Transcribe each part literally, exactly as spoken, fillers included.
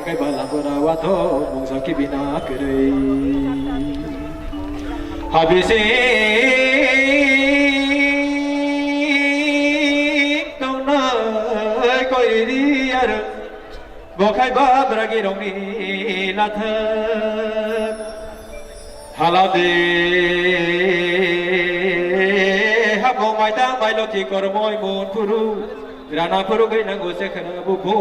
Kaiba labora wato mungsa kibina kwrwi. Habisi tongnai koiri aro. Bo kaiba bragi rongni lathak. Halade habo maitang bailo ki kormoi mun phuru. Rana phuru gai nango se khana bubu.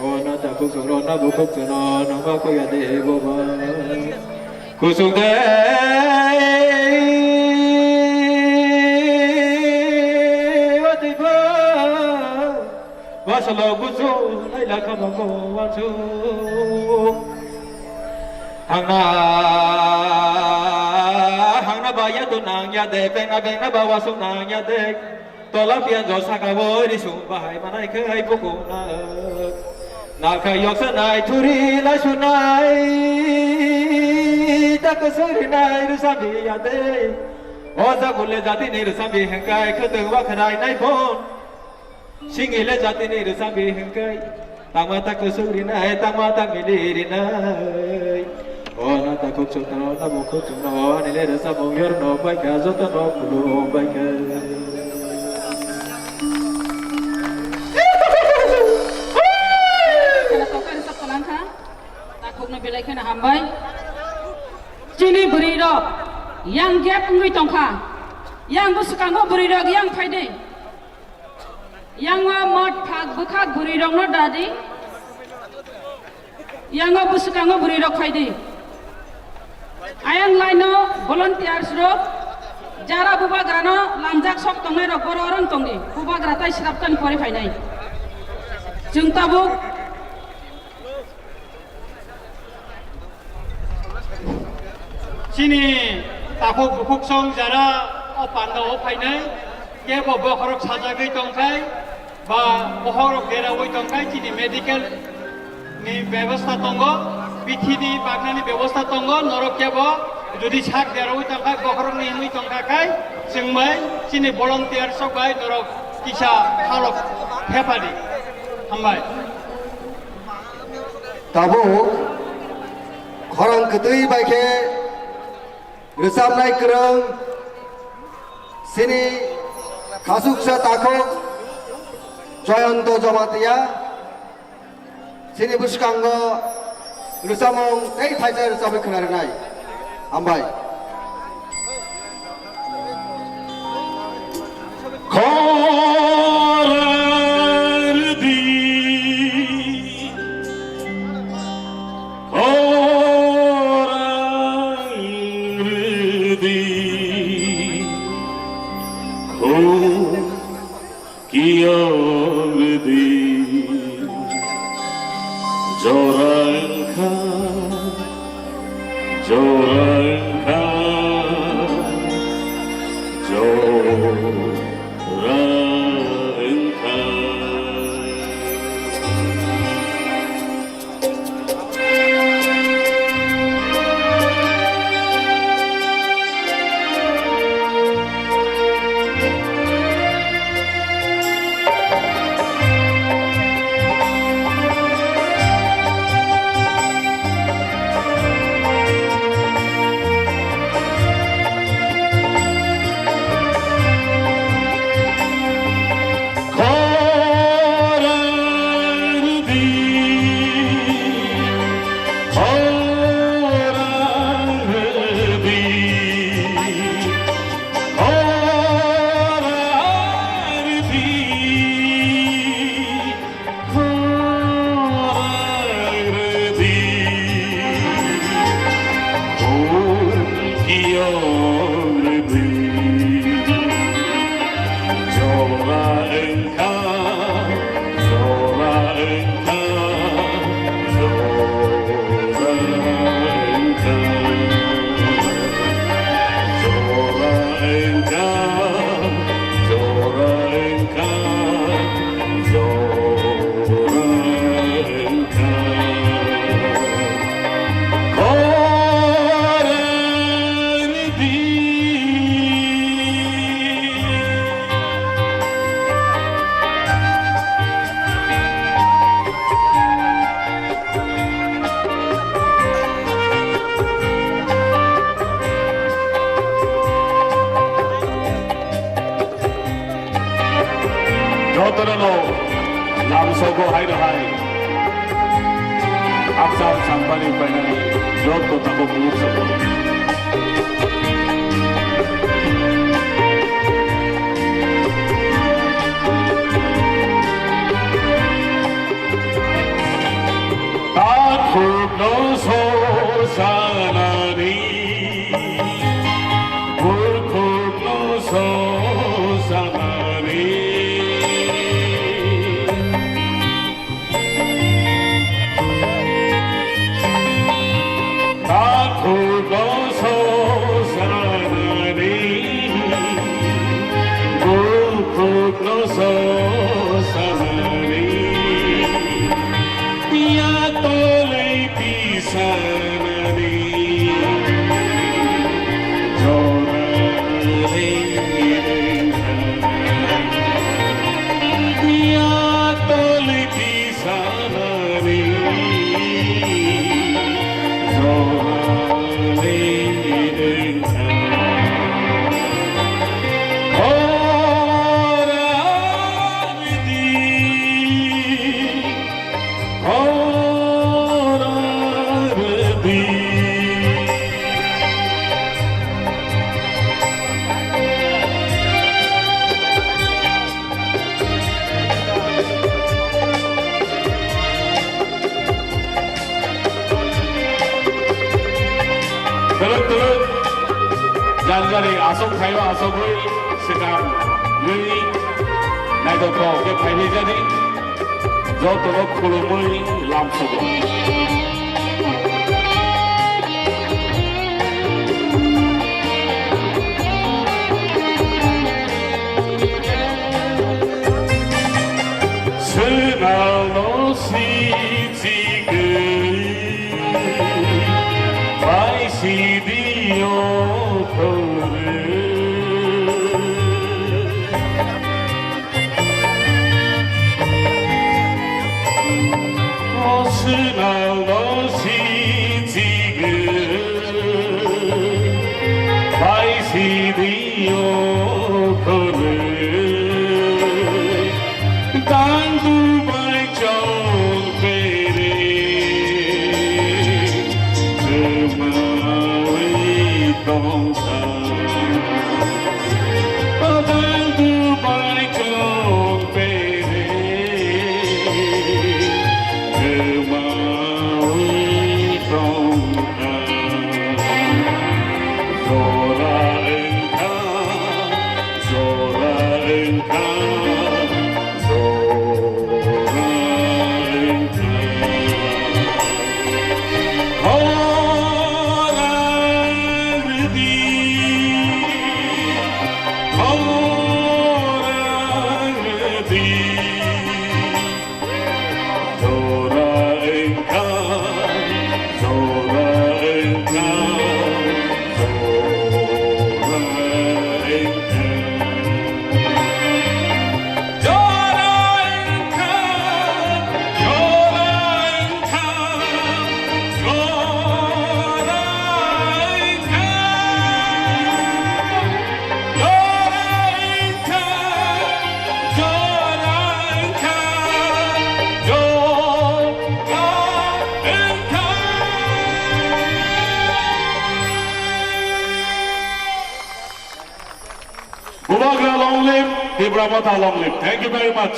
O na ta khuk song ro na bu khuk song ro na ma ko ya de bo ba. Kusung de wa de ba. Wa salo busu lai la ka ma ko wa su. Hangna hangna ba ya tu nang ya de bengna bengna ba wa su nang ya de. Tola pianjo saka bo risum bahai manai khai buku na. Nalkha yoksa nai thuri lai sunai. Takasuri nai rusambi yade. O jagule jati ni rusambi hengkai khuteng wakharai nai bon. Singile jati ni rusambi hengkai. Tangma ta kusuk rinai, tangma ta mili rinai. O na ta khuk chukno, na mung khuk chukno, ani le rwchapmung yorno baikha, jotono khulum baikha. Khela tokari sok kolangkha. Ta khukno belai kheno hambai. Chini bwrwi rok yang gap wngwi tongkha. Yang bwskango bwrwi rok yang phaidi. Yango mot phak bwkhak bwrwi rokno dadi. Yango bwskango bwrwi rok phaidi. Ayang laino volunteers rok jara bubagrano lamjak sok tongnai rok boro orang tongdi. Bubagra tai sraptani pore phainai. Chwng tabuk Chini takhuk bukhuk song jara o panda o phainai, kebo bokhorok sajagwi tongkhai, ba bokhorok derawi tongkhai, chini medical ni bebosta tongo, bithi ni baknani bebosta tongo, norok kebo jodi sak derawi tongkhai, bokhorok ni hwnwi tongkha khai, chwng bai chini volunteer sok bai norok kisa halok phepadi. Hambai. Tabuk khorang kwtwi bai khe rwchapnai kwrwng chini khachuksa takhuk Joyonto Jamatia chini bwskango rwchapmung tei thaisa rwchapwi khwna rwnai. Hambai. Khorang rwdi, khorang rwdi, khorang Kiyogdi jorangkha, jorangkha, jorangkha. Hai rw hai. Aksam sampani painani jotto tabuk mungsa. Takhukno sosanani, burkhukno sosanani. Takhukno sosanani, burkhukno sosanani, yatolwi pisanani, joralwi rwngthang, yatolwi pisanani, joralwi rwngthang. Hora rwdi, hora rwdi. Twlwk twlwk janjari aswk khaio aswkwi swkang nini naithothok khe phailaijani jotono khulumwi lamsogo. Swnalno sichigwi bai sidio khorwi. O swnalno sichigwi bai sidio khorwi. Tang dubai chong pere, chwmawi tongkha. Tang dubai chong pere, chwmawi tongkha. Jora wngkha, jora wngkha. Jora wngkha, jora wngkha, jora wngkha, jora wngkha, jora wngkha, jora wngkha. Bubagra long live, Tipra Motha long live. Thank you very much.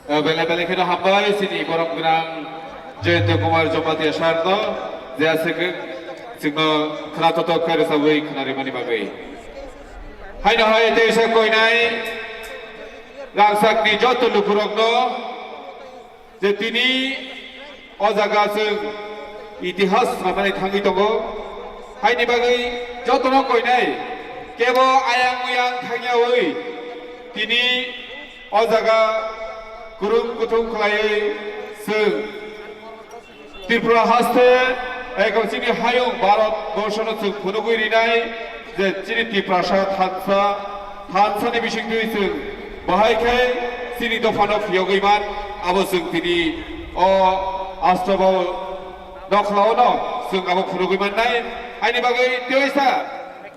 Eh, bele bele kheno hambai chini borom gwnang Jayanta Kumar Jamatia sir no, je aswk chwngno khwnathok khe rwchabwi khwnarimani bagwi. Haino hai teisa koinai rangchakni joto lukurokno je tini o jaga chwng itihas swnamnani thangwi tongo. Haini bagwi jotono koinai kebo ayang uyang thangyawi tini o jaga kwrwng kwthwng khlaiwi chwng Tripura haste, ekam chini hayung Bharat borshono chwng phunugwi rinai je chini Tiprasa thansa, thansani bisingtwi chwng bahai khe chini dophano phiyogwi man, abo chwng tini o Astabal nokhlaono chwng abo phunugwi mannai. Haini bagwi twiwi sa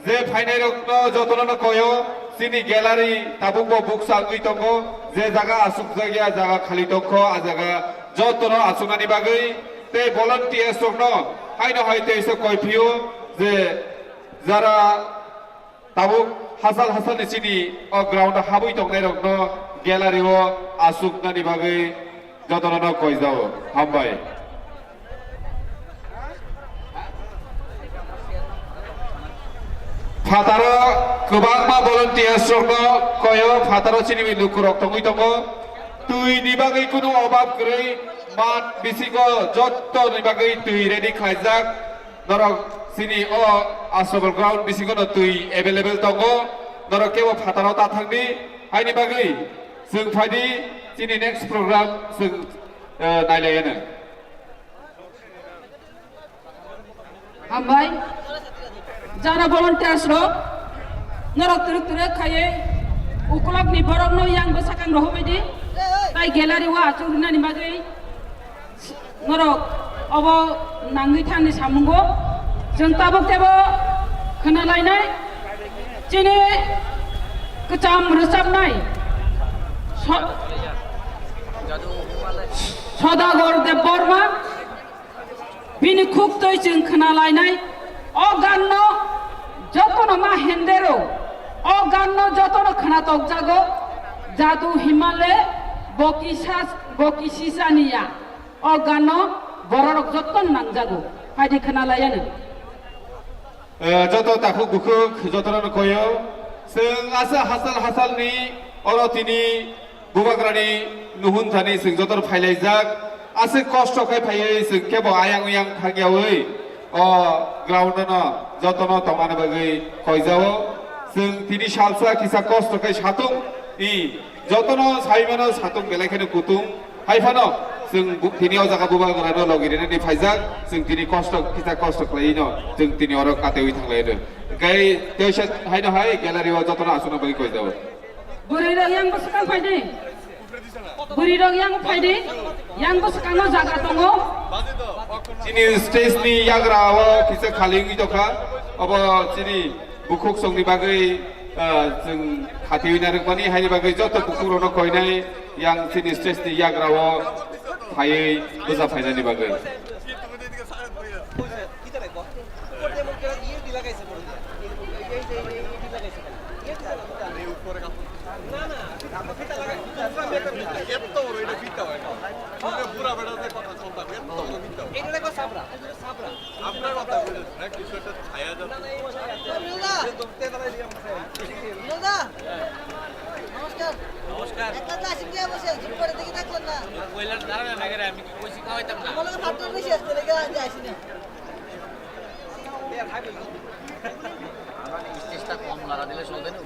je phainairokno jotono koyo, Chini gallery tabukbo buksa wngwi tongo, je jaga asukjakya jaga khali tongkho, a jaga jotono asuknani bagwi tei volunteers rokno haino hai teisa koi phio je jara tabuk hasal hasalni chini o ground o habwi tongnairokno gallery o asuknani bagwi jotono no koijao. Hambai. Phataro kwbangma volunteers rokno koyo, phataro chini lukurok tongwi tongo. Twi ni bagwi kunu obab kwrwi, mat bisingo jotto ni bagwi twi ready khlaijak. Norok chini o Asrabal ground bisingo no twi available tongo. Norok kebo phataro ta thangdi, haini bagwi chwng phaidi chini next program chwng, eh, nailaiano. Hambai. Jara volunteers rok, norok twrwk twrwk khaiwi ukulok ni borok no yang bwsakang rohorbai di. Tai gallery o achuk rinani bagwi norok obo nangwi thani samungo. Chwng tabuk tebo khwnalainai chini kwcham rwchapnai So-, Sodagor Debbarma. Bini khuktwi chwng khwnalainai, o ganno jotono ma hendero, o ganno jotono khwnatokjago, Jadu Himale, bo kisa, bo kisisaniya, o ganno bororok jotono nangjago, haidi khwnalaiano. Eh, joto takhuk bukhuk, jotono koyo, chwng asa hasal hasalni oro tini Bubagrani nuhun thani chwng jotono phailaijak, aswk kosto khe phaiwi chwng kebo ayang uyang thangyawi o ground no jotono tongmani bagwi koijao. Chwng tini salsa kisa kosto khe satung ni jotono saimano satung belai kheno kutung. Hai phano chwng bu-, tini o jaga Bubagrano logi rinani phaijak, chwng tini kosto kisa kosto khlaiwi no chwng tini oro katewi thanglaino. Gai teisa haino hai gallery o jotono aswkno bagwi koijao. Bwrwi rok yang bwswkang phai di. Bwrwi rok yang phai di. Yang bwswkango jaga tongo. Chini stage ni yagra o kisa khali wngwi tongkha. Obo chini bukhuk songni bagwi, ah, chwng khatiwi narwkmani, haini bagwi joto bukhuk rokno koinai yang chini stage ni yagra o phaiwi bwsa phainani bagwi. উপরে যেমন কেউ ইয়ে দি লাগাইছে মনে হয়। এই, এই যে, এই, এই দি লাগাইছে কেন? ইয়ে দি লাগাইছে। এই উপরে কাপড়। না, না, আপনি ফিতা লাগাই, ফিতা লাগাই। এত বড়, এটা ফিতা হয় না। বুড়া বেটা যে কথা শুনতাম, এত বড় ফিতা হয়। এটা দেখো সাবরা, এটা সাবরা। আপনার কথা বলেন, না, কিছু একটা ছায়া যাচ্ছে। না, না, এই মশাই আছে। মিলদা। যে ধরতে দাঁড়াই দিয়ে আমরা খাই। মিলদা। নমস্কার। নমস্কার। একটা ক্লাস ইন্ডিয়া বসে, ঝুম করে দেখে দেখলেন না। কইলার দাঁড়াবে, আমি কইছি খাওয়াইতাম না। আমার লোকে ফাটল বেশি আসতে লেগে আজ আসি না। স্টেজটা কম লাগা দিলে চলবে না।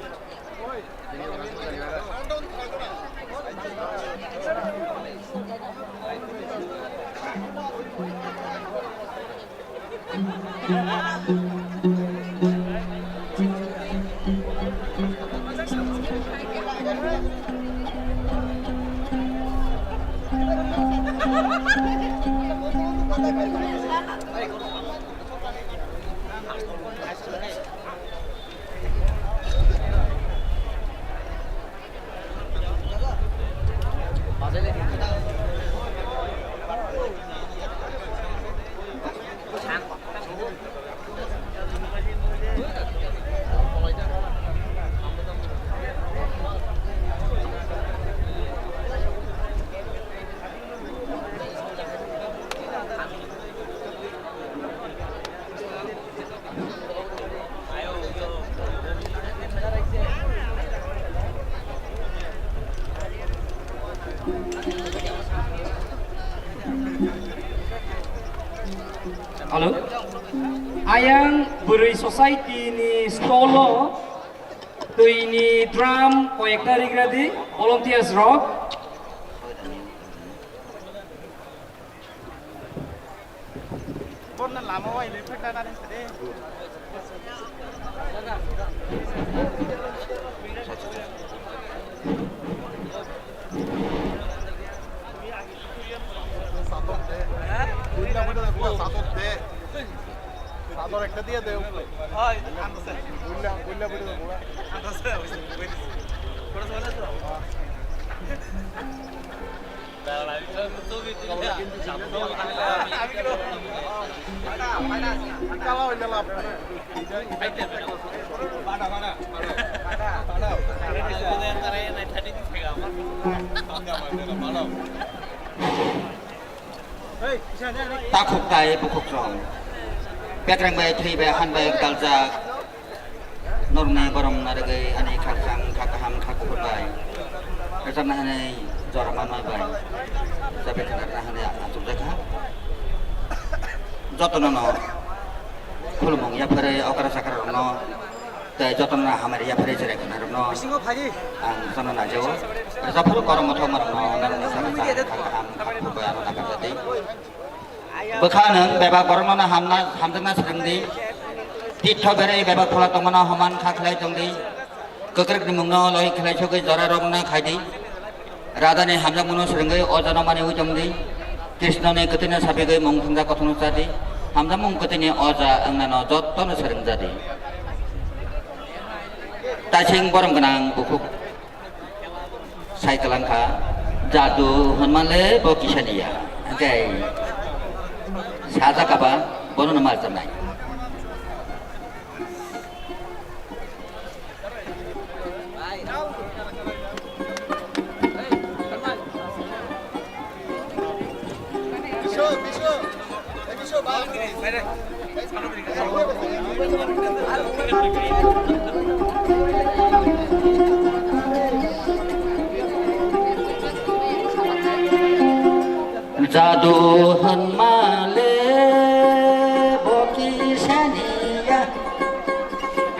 Hello. Ayang Bwrwi Society ni stall o twi ni drum koi ekta rigra di, volunteers rok. Borna lama wai le phek dana rin sade. Satok de. Dunia mana gua satok de. চাদর একটা দিয়ে দে উপরে। ওই, আনতেছে। বুঝলা, বুঝলা, বুঝলা, বুঝলা। আনতেছে, ওই যে, ওই যে। করে চলে আসো। দাঁড়া, আমি তো ছবি তুলি না। আমি কিন্তু চালাও, অন্য লাভ নাই। Takhuk tai bukhuk song. Pekrang bai thwi bai han bai daljak. Norni borom narigwi ani khakchang khakaham khakuphur bai. Rwchapna hwnwi jora manma bai. Jabe khwnarwna hwnwi achukjakha. Jotono no khulumung yapharwi okra chakra rokno. Tei jotono hamari yapharwi cherai khwnarokno ang jotono naijao. Rwchapphuru kormo thokmarokno narwkni saka sa kha kaham kha phuru bai ano nakarjadi. Bwkha nwng bebak borokno hamna hamjakna swrwngdi. Titho berwi bebak phola tongmano homan kha khlai tongdi. Kwkrwkni mungno loi khlai sogwi jorarokno khaidi. Radhani hamjakmano swrwngwi o jano maniwi tongdi. Krishnoni kwtwino sabigwi mung thwngjak kothokno chadi. Hamjakmung kwtwini oja wngnano jotono swrwngjadi. Taising borom gwnang bukhuk sai kwlangkha, jadu hwnmale bo kisaniya. Hwnkhe sajak aba bonono malchamnai. Jadu hwnmale bo kisaniya,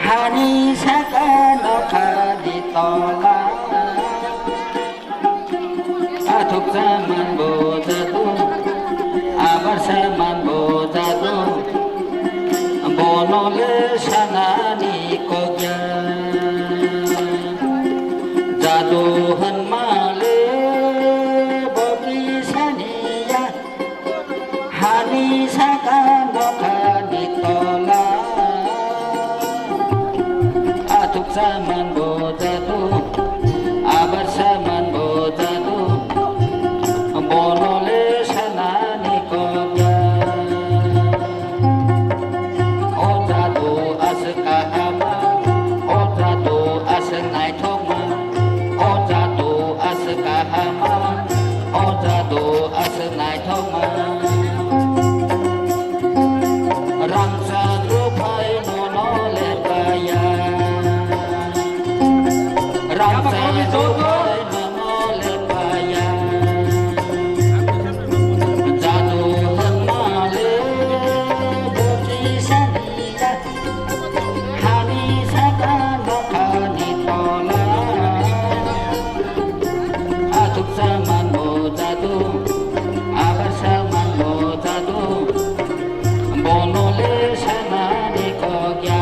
hani saka nokhani tola. Athuk saman bo jadu, abar saman bo jadu, bono le sanani kokya. Jadu hwnmale bo kisaniya, hani saka nokhani tola. Athuk saman bo jadu, abar saman bo jadu, bono le sanani kokya. O jadu aswk kahama, o jadu aswk naithokma, o jadu aswk kahama, o jadu aswk naithokma. Rangchak rwphai nono lepaya. Rangchak rwphai nono lepaya. Jadu hwnmale bo kisaniya. Hani saka nokhani tola. Athuk saman bo jadu, abar saman bo jadu, bono le sanani kokya.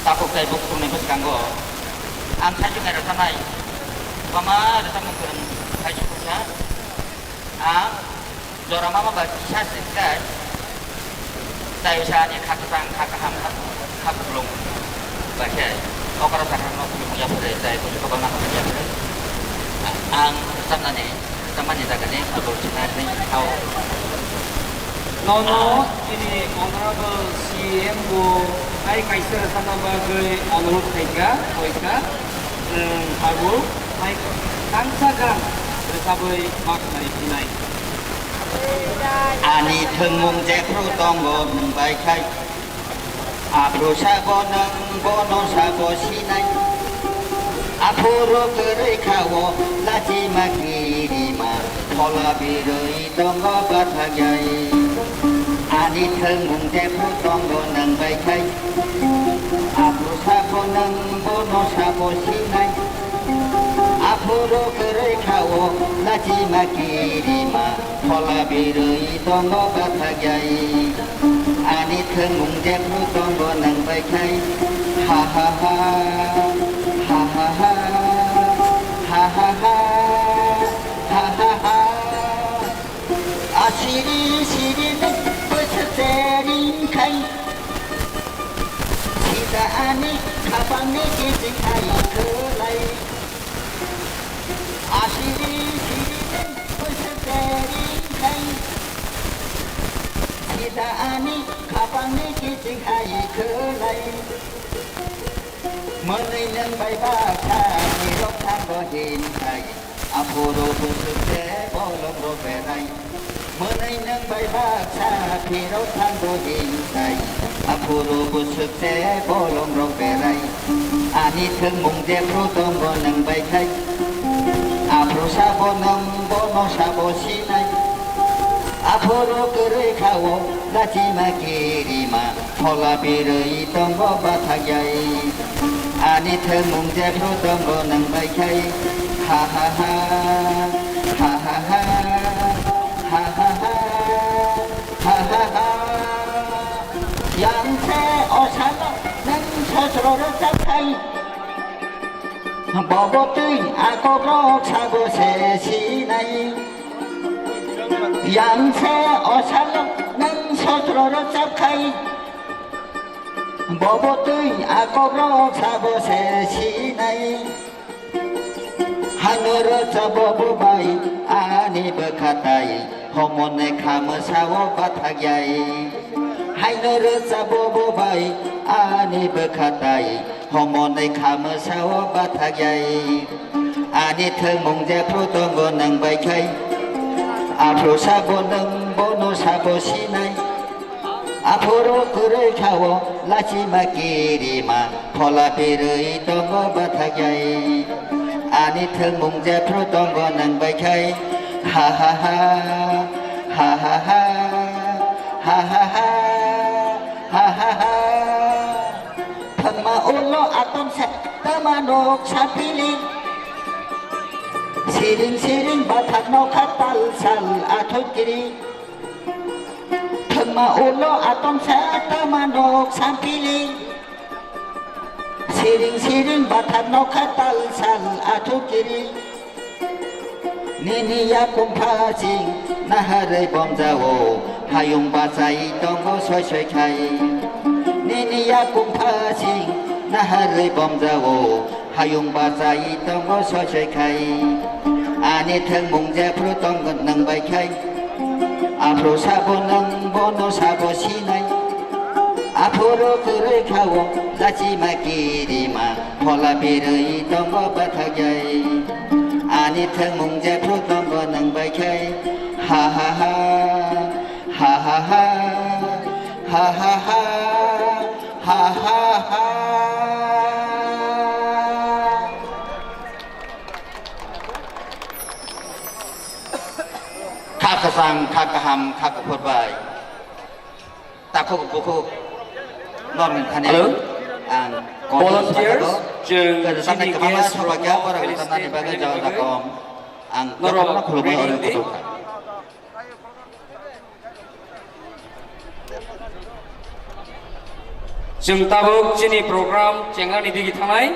Takhuk tei bukhukni bwskango ang saichung nai rwkhanai, kwbangma rwchapmung kwrwng hai sukha. Ang jora mama ba kisa se khlai, tei wngsa ani kha kwchang, kha kaham, kha, kha kuplung bai khe okra sakha no khulumung yaphare tei buchukha bana hamya phare. Ang rwchapnani, rwchapmani jagani abo chinarni hao. Nono chini Honorable C M bo hai kaisa rwchapna bagwi onurodh khaikha, koikha, nwng abo hai tangsa gan rwchabwi ma khnai phinai. Ani thwngmung jephru tongo nwng bai khai. Aphuru sabo nwng bono sabo sinai. Aphuru kwrwi kha o lachima kirima, phola birwi tongo bathajai. Ani thwngmung jephru tongo nwng bai khai. Aphuru sabo nwng bono sabo sinai. Aphuru kwrwi kha o lachima kirima, phola birwi tongo bathajai. Ani thwngmung jephru tongo nwng bai khai. Ha ha ha, ha ha ha, ha ha ha, ha ha ha. Asiri siri nwng bwswk chering khai. Sida ani khapangni kiching hai khwlai. Asiri siri nwng bwswk chering khai. Sida ani khapangni kiching hai khwlai. Mwnwi nwng bai baksa phirok thango hintai. Aphuru bwswk se bolongrok berai. Mwnwi nwng bai baksa phirok thango hintai. Aphuru bwswk se bolongrok berai. Ani thwngmung jephru tongo nwng bai khai. Aphuru sabo nwng bono sabo sinai. Aphuru kwrwi kha o lachima kirima, phola birwi tongo bathajai. Ani thwngmung jephru tongo nwng bai khai. Ha ha ha, ha ha ha, ha ha ha, ha ha ha. Yang se o salo nwng sosro rwchap khai. Bobo twi akokrok sabo se sinai. Yang se o salo nwng sosro rwchap khai. Bobo twi akokrok sabo se sinai. Hano rwchap bobo bai ani bwkha tai, homoni kha mwsao bathajai. Haino rwchap bobo bai ani bwkha tai, homoni kha mwsao bathajai. Ani thwngmung jephru tongo nwng bai khai. Aphuru sabo nwng bono sabo sinai. Aphuru kwrwi kha o lachima kirima, phola birwi tongo bathajai. Ani thwngmung jephru tongo nwng bai khai. Ha ha ha, ha ha ha, ha ha ha, ha ha ha. Thangma ulo atom sa tama nok sapili. Siring siring bathak nokha tal sal athukiri. Thangma ulo atom sa tama nok sapili. Siring siring bathak nokha tal sal athukiri. Nini yakung phasing naharwi bomjao, hayung bachai tongo soi soi khai. Nini yakung phasing naharwi bomjao, hayung bachai tongo soi soi khai. Ani thwngmung jephru tongo nwng bai khai. Aphuru sabo nwng bono sabo sinai. Aphuru kwrwi kha o lachima kirima, phola birwi tongo bathajai. Ani thwngmung jephru tongo nwng bai khai. Ha ha ha, ha ha ha, ha ha ha, ha ha ha. Kha kwchang, kha kaham, kha kuphur bai. Takhuk bukhuk normin thani. Hello. Ang volunteers, chwng kwrwsanai chini kwbangma guest sabakia rokno borok felicitate rwchapnani bagwi khainani jora bagwi jakom. Ang norok jotono khulumwi ready oro hwnkhe? Kuthukha. Chwng tabuk chini program chengnani digi thangnai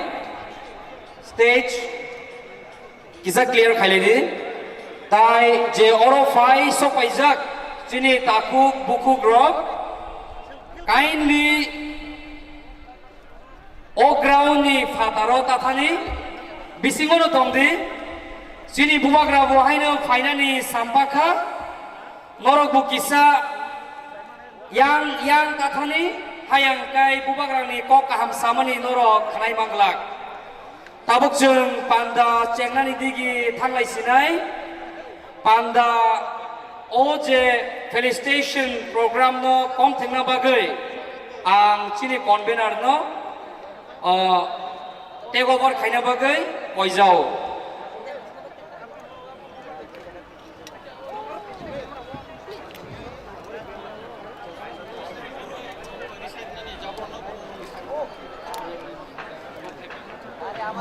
stage kisa clear khailai di. Tai je oro phai sokpaijak chini takhuk bukhuk rok, kindly o ground ni phataro tathani bisingo no tongdi. Chini bubagra bo haino phainani sampakha, norok bo kisa yang yang tathani hayang kai bubagrani kok kaham samani norok khnai manglak. Tabuk chwng panda chengnani digi thanglai sinai. Panda o je felicitation program no kong thengna bagwi ang chini convener no, o, take over khaina bagwi koijao.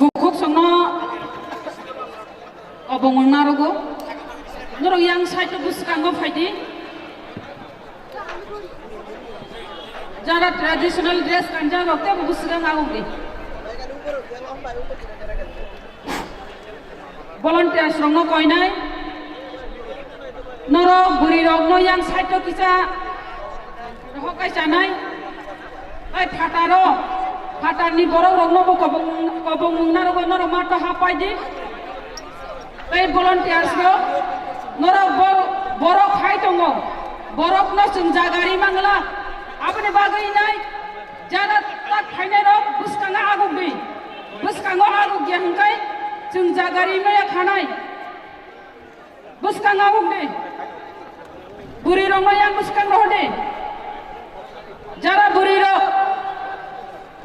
Bukhuk songno kobong wng narogo. Norok yang side o bwskango phaidi. Jara traditional dress kanjak rok tebo bwskango agukdi. Volunteers rokno koinai. Norok bwrwi rokno yang side o kisa rohor kai chanai. Ai phataro, phatarni borok rokno bo kobong, kobong wng narogo norok mato hapai di. Tei volunteers rok norok bo-, borok hai tongo. Borokno chwng jaga ri mangla. Aboni bagwi nai jara tak phainai rok bwskango agukdi. Bwskango agukya hwnkhe chwng jaga ri maya khanai. Bwskang abuk di. Bwrwi rokno yang bwskang rohor di. Jara bwrwi rok.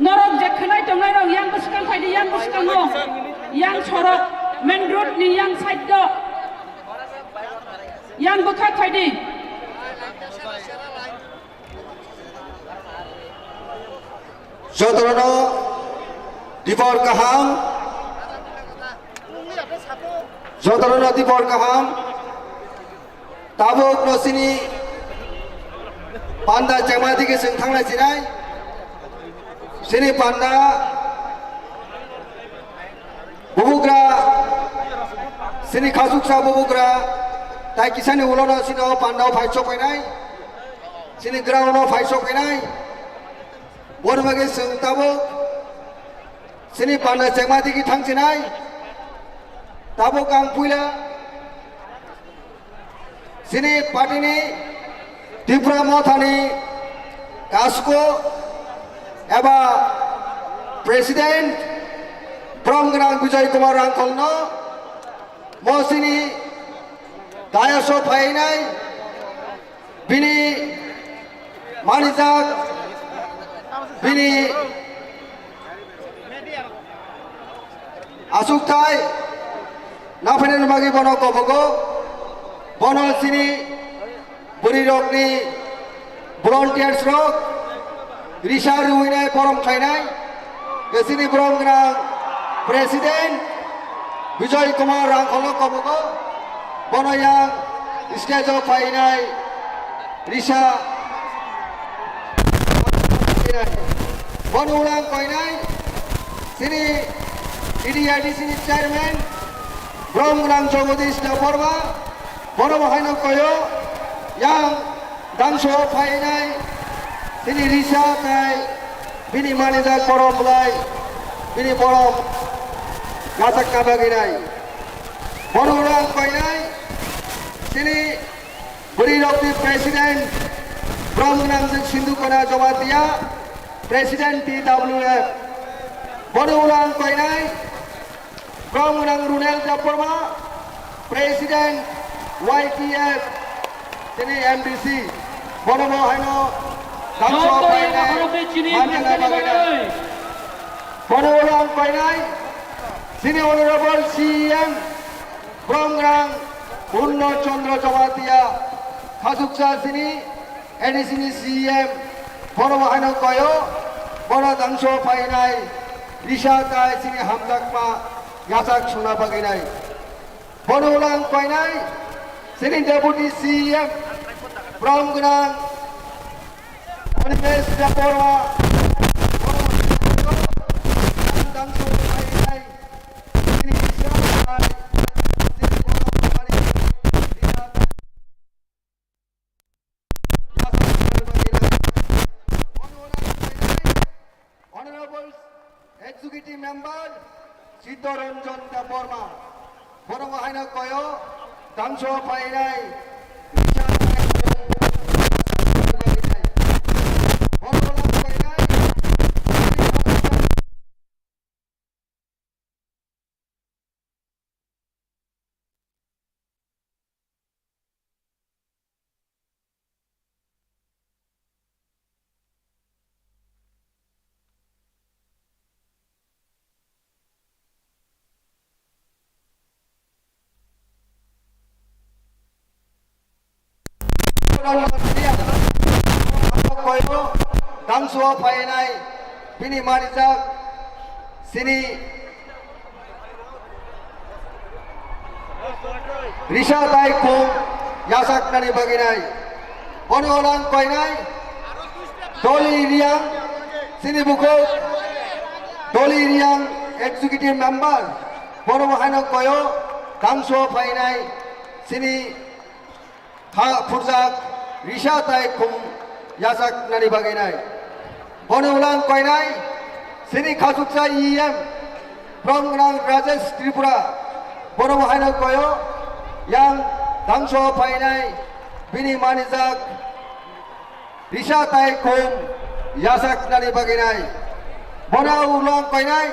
Norok je khwnai tongnai rok yang bwskang phai di, yang bwskango. Yang sorok, main road ni yang side o. Yang bwkhak phai di. Jotono dibor kaham. Jotono dibor kaham. Tabuk no sini panda chengma digi chwng thanglai sinai. Sini panda bubugra, sini khasuksa bubugra, tai kisani ulono sini o panda o phai chokpainai. Sini ground o phai chokpainai. Boni bagwi chwng tabuk sini panda chengma digi thangsinai. Tabuk ang puila sini party ni Tipra Mothani Kasko eba President Bromgwnang Bijoy Kumar Rangkholno mo sini dayaso phainai bini manijak, bini asukthai naphainani bagwi bono kobogo, bono sini bwrwi rokni volunteers rok risa rwinai borom khlainai, sini borom gwnang President Bijoy Kumar Rangkholno kobogo, bono yang stage o phainai risa. Bono ulang koinai sini T D R D C ni chairman Bromgwnang Jagadish Debbarma, bono bo haino koyo yang dangso phainai sini risa tai bini manijak borom bwlai bini borom gachak kabaginai. Bono ulang koinai sini bwrwi rokni president Bromgwnang Sindhu Kona Jamatia, president T W F. Bono ulang koinai Bromgwnang Runel Debbarma, president Y T F, tini M D C. Bono bo haino dangso phainai manjana bagina. Bono ulang koinai sini honorable C E M Bromgwnang Purno Chandra Jamatia, khasuksa sini A D C ni C E M, bono bo haino koyo, bono dangso phainai risa tai sini hamjakma yachak sungna baginai. Bono ulang koinai sini Deputy C E M Bromgwnang Animesh Debbarma, Executive Member Chittaranjan Debbarma, borok haino koyo dangso phainai. Dangso phainai bini manijak sini risa tai khum yasaknani baginai. Bono ulang koinai Doli Riang sini bukhuk Doli Riang executive member, bono haino koyo dangso phainai sini kha phurjak risa tai khum yasaknani baginai. Bono ulang koinai sini khasuksa E M, brom gwnang Rajesh Tripura, bono haino koyo yang dangso phainai bini manijak risa tai khum yasaknani baginai. Bono ulang koinai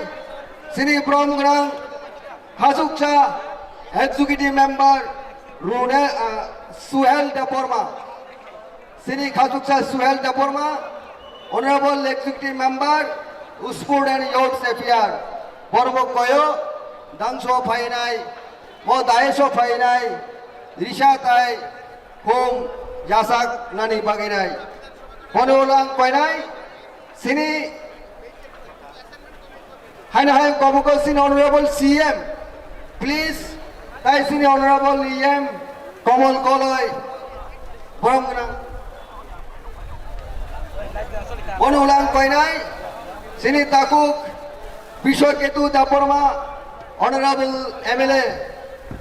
sini brom gwnang khasuksa executive member Rune, ah, Suhel Debbarma. Sini khasuksa Suhel Debbarma, Honorable Executive Member, Sport and Youth Affairs. Borok koyo dangso phainai, mo dayeso phainai, risa tai khum yasaknani baginai. Bono ulang koinai sini haino hai kobogo sini Honorable C M, please, tai sini Honorable E M Komol Koloi, borom gwnang. Bono ulang koinai sini takhuk Biswa Ketu Debbarma, Honorable M L A,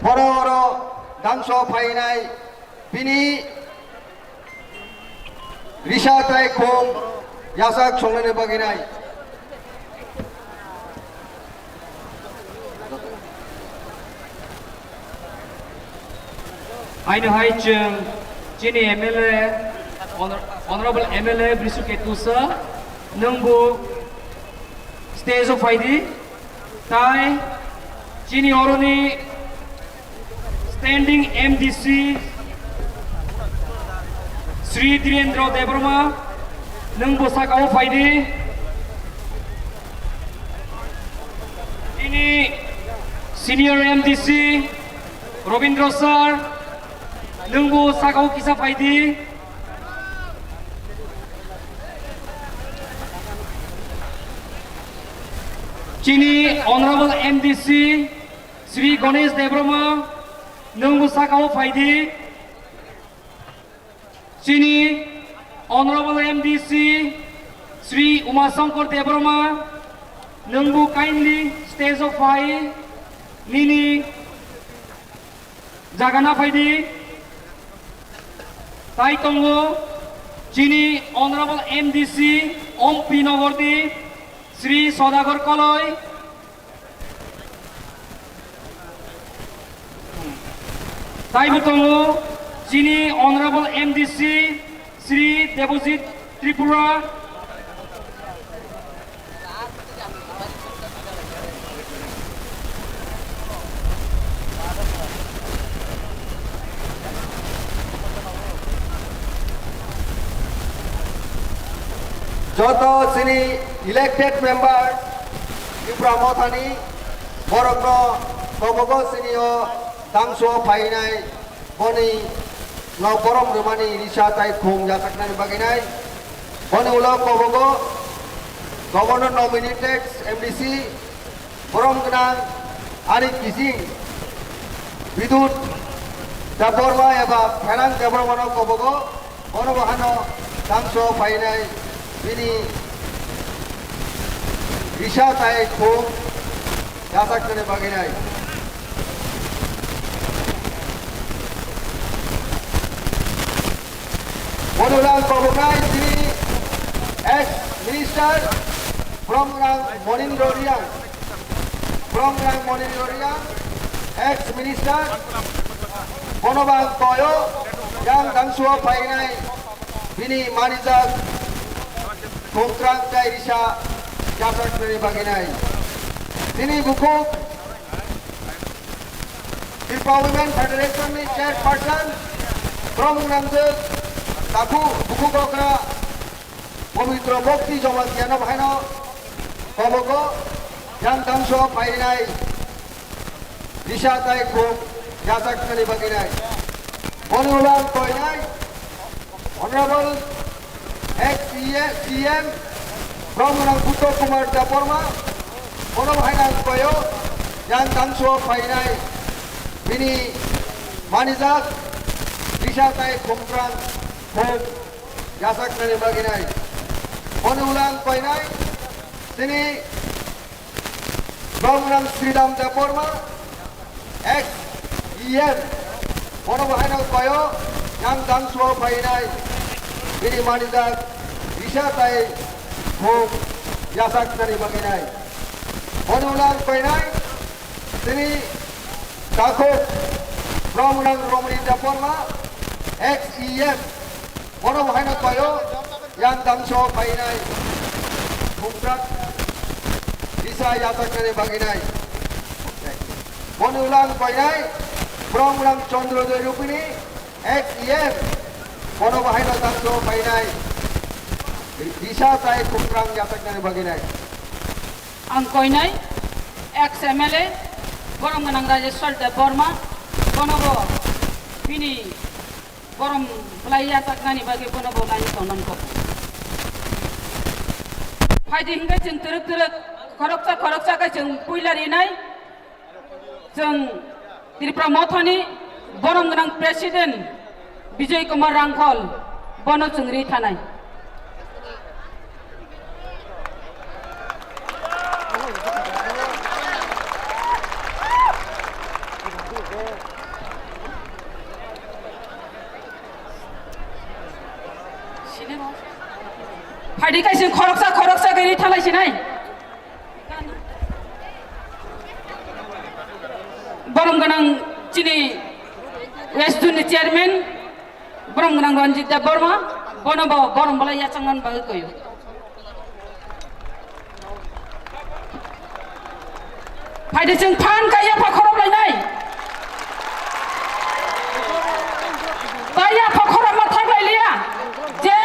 boro oro dangso phainai bini risa tai khum yasak songnani baginai. Haino hai chwng chini M L A, Honor-, Honorable M L A Biswa Ketu sir, nwngbo stage o phaidi, tai chini oroni Standing M D C Sri Dhirendra Debbarma, nwng bo saka o phaidi. Chini Senior M D C Robindra sir, nwng bo saka o kisa phaidi. Chini Honorable M D C Sri Ganesh Debbarma, nwng bo saka o phaidi. Chini Honorable M D C Sri Uma Shankar Debbarma, nwng bo kindly stage o phai nini jaga na phaidi. Tai tongo chini Honorable M D C Ompi Nogor di Sri Sodagar Koloi. Tai bo tongo chini Honorable M D C Sri Debojit Tripura. Joto chini elected member Tipra Mothani borokno kobogo chini o dangso phainai boni no borom rwmani risa tai khum yasaknani baginai. Boni ulo kobogo Governor nominated M D C borom gwnang ani kising Bidut Debbarma eba Pherang Debbarmano kobogo bono bahano dangso phainai bini risa tai khum yasaknani baginai. Boni ulang koboknai chini ex minister Bromgrang Monindra Reang, Bromgrang Monindra Reang, ex minister, bono bang koyo, yang dangsuo phainai, bini manijak, khumkrang tei risa, yachaknani baginai. Bini bukhuk, Tripura Women Federation ni chairperson, Bromgrang Jwk, Takhu, bukhuk okra, Pabitra Bhakti Jamatia no bahaino kobogo yang dangsuo phainai risa tai khum yachaknani baginai. Boni ulang koinai Honorable ex C M Bromgrang Uttam Kumar Debbarma, bono bahaino koyo yang dangsuo phainai bini manijak risa tai khumkrang khum yachaknani baginai. Boni ulang koinai chini Bromgrang Sridham Debbarma, ex E M, bono bahaino koyo yang dangsuo phainai bini manijak risa tai khum yachaknani baginai. Boni ulang koinai chini Takhuk Bromgrang Romani Debbarma, ex E M, bono bahaino koyo yang dangsuo phainai khumkrang risa yachaknani baginai. Boni ulang koinai Bromgrang Chandrojoy Rupini, ex E M, bono bahaino dangsuo phainai risa tai khumkrang yachaknani baginai. Ang koinai ex M L A Boromgwnang Rajeshwar Debbarma, bonobo bini borom bwlai yachaknani bagwi bonobo laini tongmani kok. Phaidi hwnkhe chwng twrwk twrwk khoroksa khoroksa khe chwng puila rinai. Chwng Tripura Mothani borom gwnang President Bijoy Kumar Rangkhol, bono chwng ri thanai. Phaidi kaisa khoroksa khoroksa khe ri thalai sinai. Borom gwnang chini West Zone ni chairman, borom gwnang Ranjit Debbarma, bono bo borom bwlai yachaknani bagwi koyo. Phaidi chwng phan kaiya pha khorok lainai. Kaiya pha khorok ma thak lai liya. Je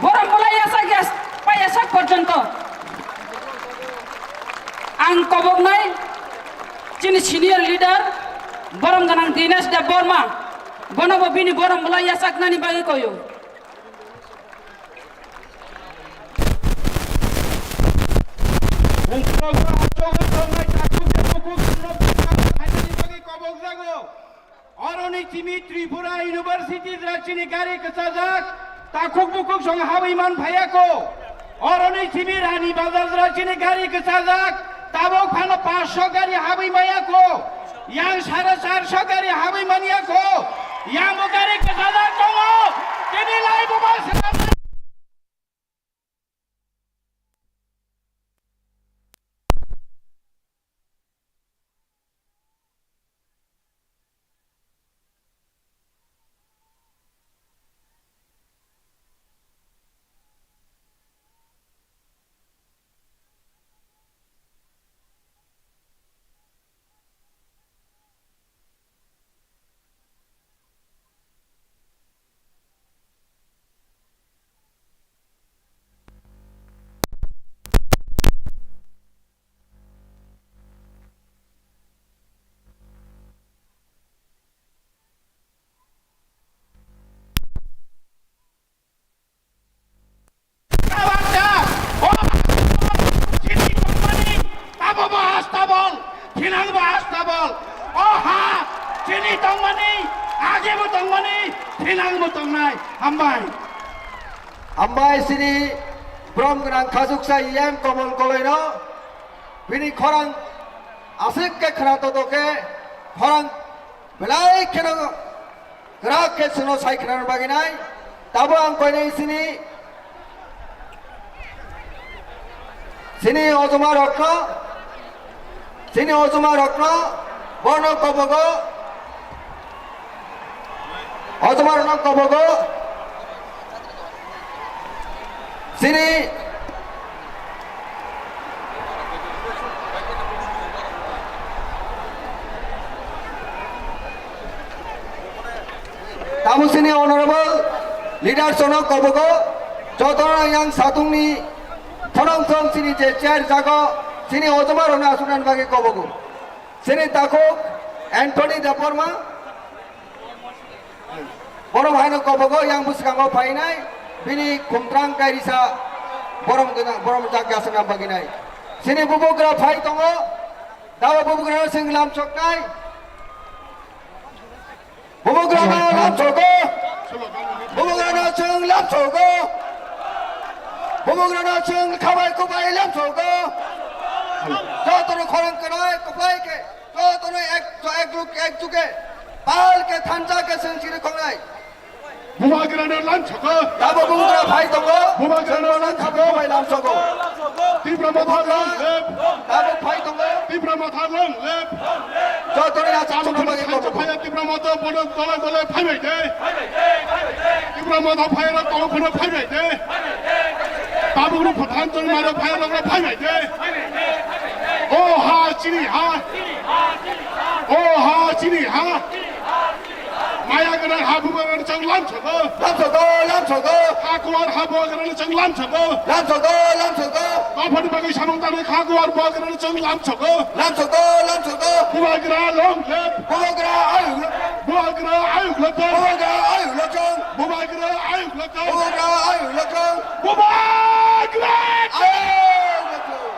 borom bwlai yachak ya, paiya sak porjonto. Ang koboknai chini senior leader borom gwnang Dinesh Debbarma, bono bo bini borom bwlai yachaknani bagwi koyo. Bumsokno achugwi tongnai takhuk tei bukhuk rokno phainani bagwi kobokjago. Oroni simi Tripura University jora chini gari kwchajak, takhuk bukhuk song habwi man phaiya ko. Oroni simi Rani Bazar jora chini gari kwchajak, tabuk phano paanch sho gari habwi maya ko. Yang sare char sho gari habwi manya ko. Yang bo gari kwchajak tongo. Tini lai bo ba swnam. Chini tongmani, abo bo astabol, thinang bo astabol. O ha, chini tongmani, age bo tongmani, thinang bo tongnai. Hambai. Hambai sini borom gwnang khajuksa E M Komol Koloino, bini khorang aswk khe khna toto khe, khorang belai kheno kwrak khe chwngno sai khna bagwi nai. Tabo ang koinai sini Chini ojoma rokno, chini ojoma rokno, bono kobogo, ojoma rokno kobogo, chini Tamo chini honorable leaders no kobogo, jotono yang satungni thorong thong chini je chair jago, chini ojoma rokno asuknani bagwi kobogo. Chini takhuk Anthony Debbarma, borom haino kobogo yang bwskango phainai, bini khumtrang kairisa borom gwnang, borom jak gasakna bagwi nai. Chini bubagra phai tongo, dawa bubagrano chwng lamsoknai. Bubagrano lamsogo. Bubagrano chwng lamsogo. Bubagrano chwng khabai kubai lamsogo. Jotono khorang kwnai kubai khe, jotono ek, ek luk, ek juge. Pal khe thansa khe chwng chiri khongnai. Bubagrano lamsogo. Tabo bubagra phai tongo. Bubagrano lamsogo. Khabai lamsogo. Tipra Motha long live. Tabo phai tongo. Tipra Motha long live. Jotono ya chalo phai phai. Tipra Motha bono dole dole phai bai de. Tipra Motha phai ra tong phano phai bai de. Tabukno phathan tong maro phai ra phai bai de. O ha chini ha. O ha chini ha. Maya gwnang ha bubagrano chwng lamsogo. Lamsogo, lamsogo. Ha kuar ha bubagrano chwng lamsogo. Lamsogo, lamsogo. Dophani bagwi samung tangnai ha kuar bubagrano chwng lamsogo. Lamsogo, lamsogo. Bubagra long live. Bubagra ayuk lo. Bubagra ayuk lo chwng. Bubagra ayuk lo chwng. Bubagra ayuk lo chwng. Bubagra ayuk lo chwng. Bubagra ayuk lo chwng.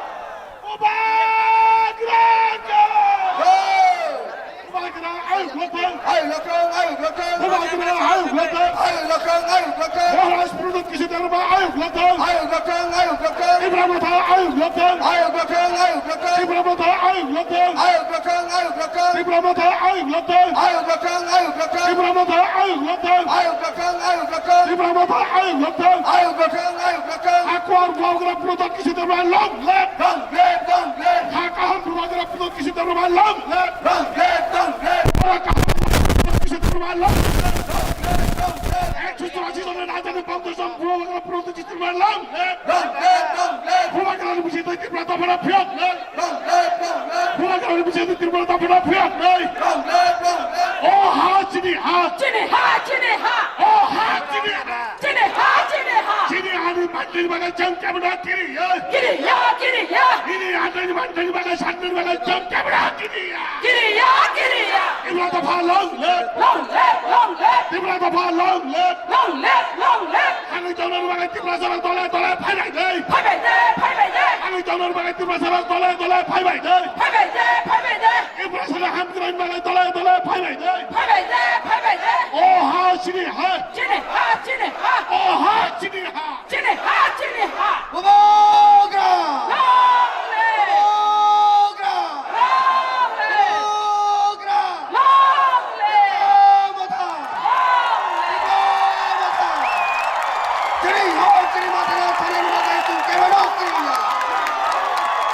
Bubagra! Hey! Bubagra ayuk lo chwng! Ayuk lo chwng, ayuk lo chwng! Bubagra ayuk lo chwng! Ayuk lo chwng, ayuk lo chwng! Maharaj Pradyot Kishore Debbarma ayuk lo chwng! Ayuk lo chwng, ayuk lo chwng! Tipra Motha ayuk lo chwng! Ayuk lo chwng, ayuk lo chwng! Tipra Motha ayuk lo chwng! Ayuk lo chwng, ayuk lo chwng! Tipra Motha ayuk lo chwng! Ayuk lo chwng, ayuk lo chwng! Tipra Motha ayuk lo chwng! Ayuk lo chwng, ayuk lo chwng! Tipra Motha ayuk lo chwng! Ayuk lo chwng, ayuk lo chwng! Hakuar bubagra Pradyot Kishore Debbarma long live! Long live, long live! Ha kaham bubagra Pradyot Kishore Debbarma long live! Long live, long live! Ha kaham bubagra Pradyot Kishore Debbarma long live! Long live, long live! Ekso churashi jon rajdhani Bangladesh bubagra Pradyot Kishore Debbarma long live! Long live, long live! Bubagrani bisingtwi Tipra dophano phiyoknai! Long live, long live! Bubagrani bisingtwi Tipra dophano phiyoknai! Long live, long live! O ha chini ha! Chini ha, chini ha! O ha chini ha! Chini ha, chini ha! Chini hani manthani bagwi chwng kebono kiriya! Kiriya, kiriya! Chini hani manthani bagwi sanni bagwi chwng kebono kiriya! Kiriya, kiriya! Tipra dopha long live! Long live, long live! Tipra dopha long live! Long live, long live! Hani tongnani bagwi Tiprasarok dole dole phaibai de! Phaibai de, phaibai de! Hani tongnani bagwi Tiprasarok dole dole phaibai de! Phaibai de, phaibai de! Tiprasarok hamkraini bagwi dole dole phaibai de! Phaibai de, phaibai de! O ha chini ha! Chini ha, chini ha! O ha chini ha! Chini ha, chini ha! Bubagra! Long live! Bubagra! Long live! Bubagra! Long live! Tipra Motha! Long live! Tipra Motha! Chini ha, chini mathano thanani bagwi chwng kebono kiriya!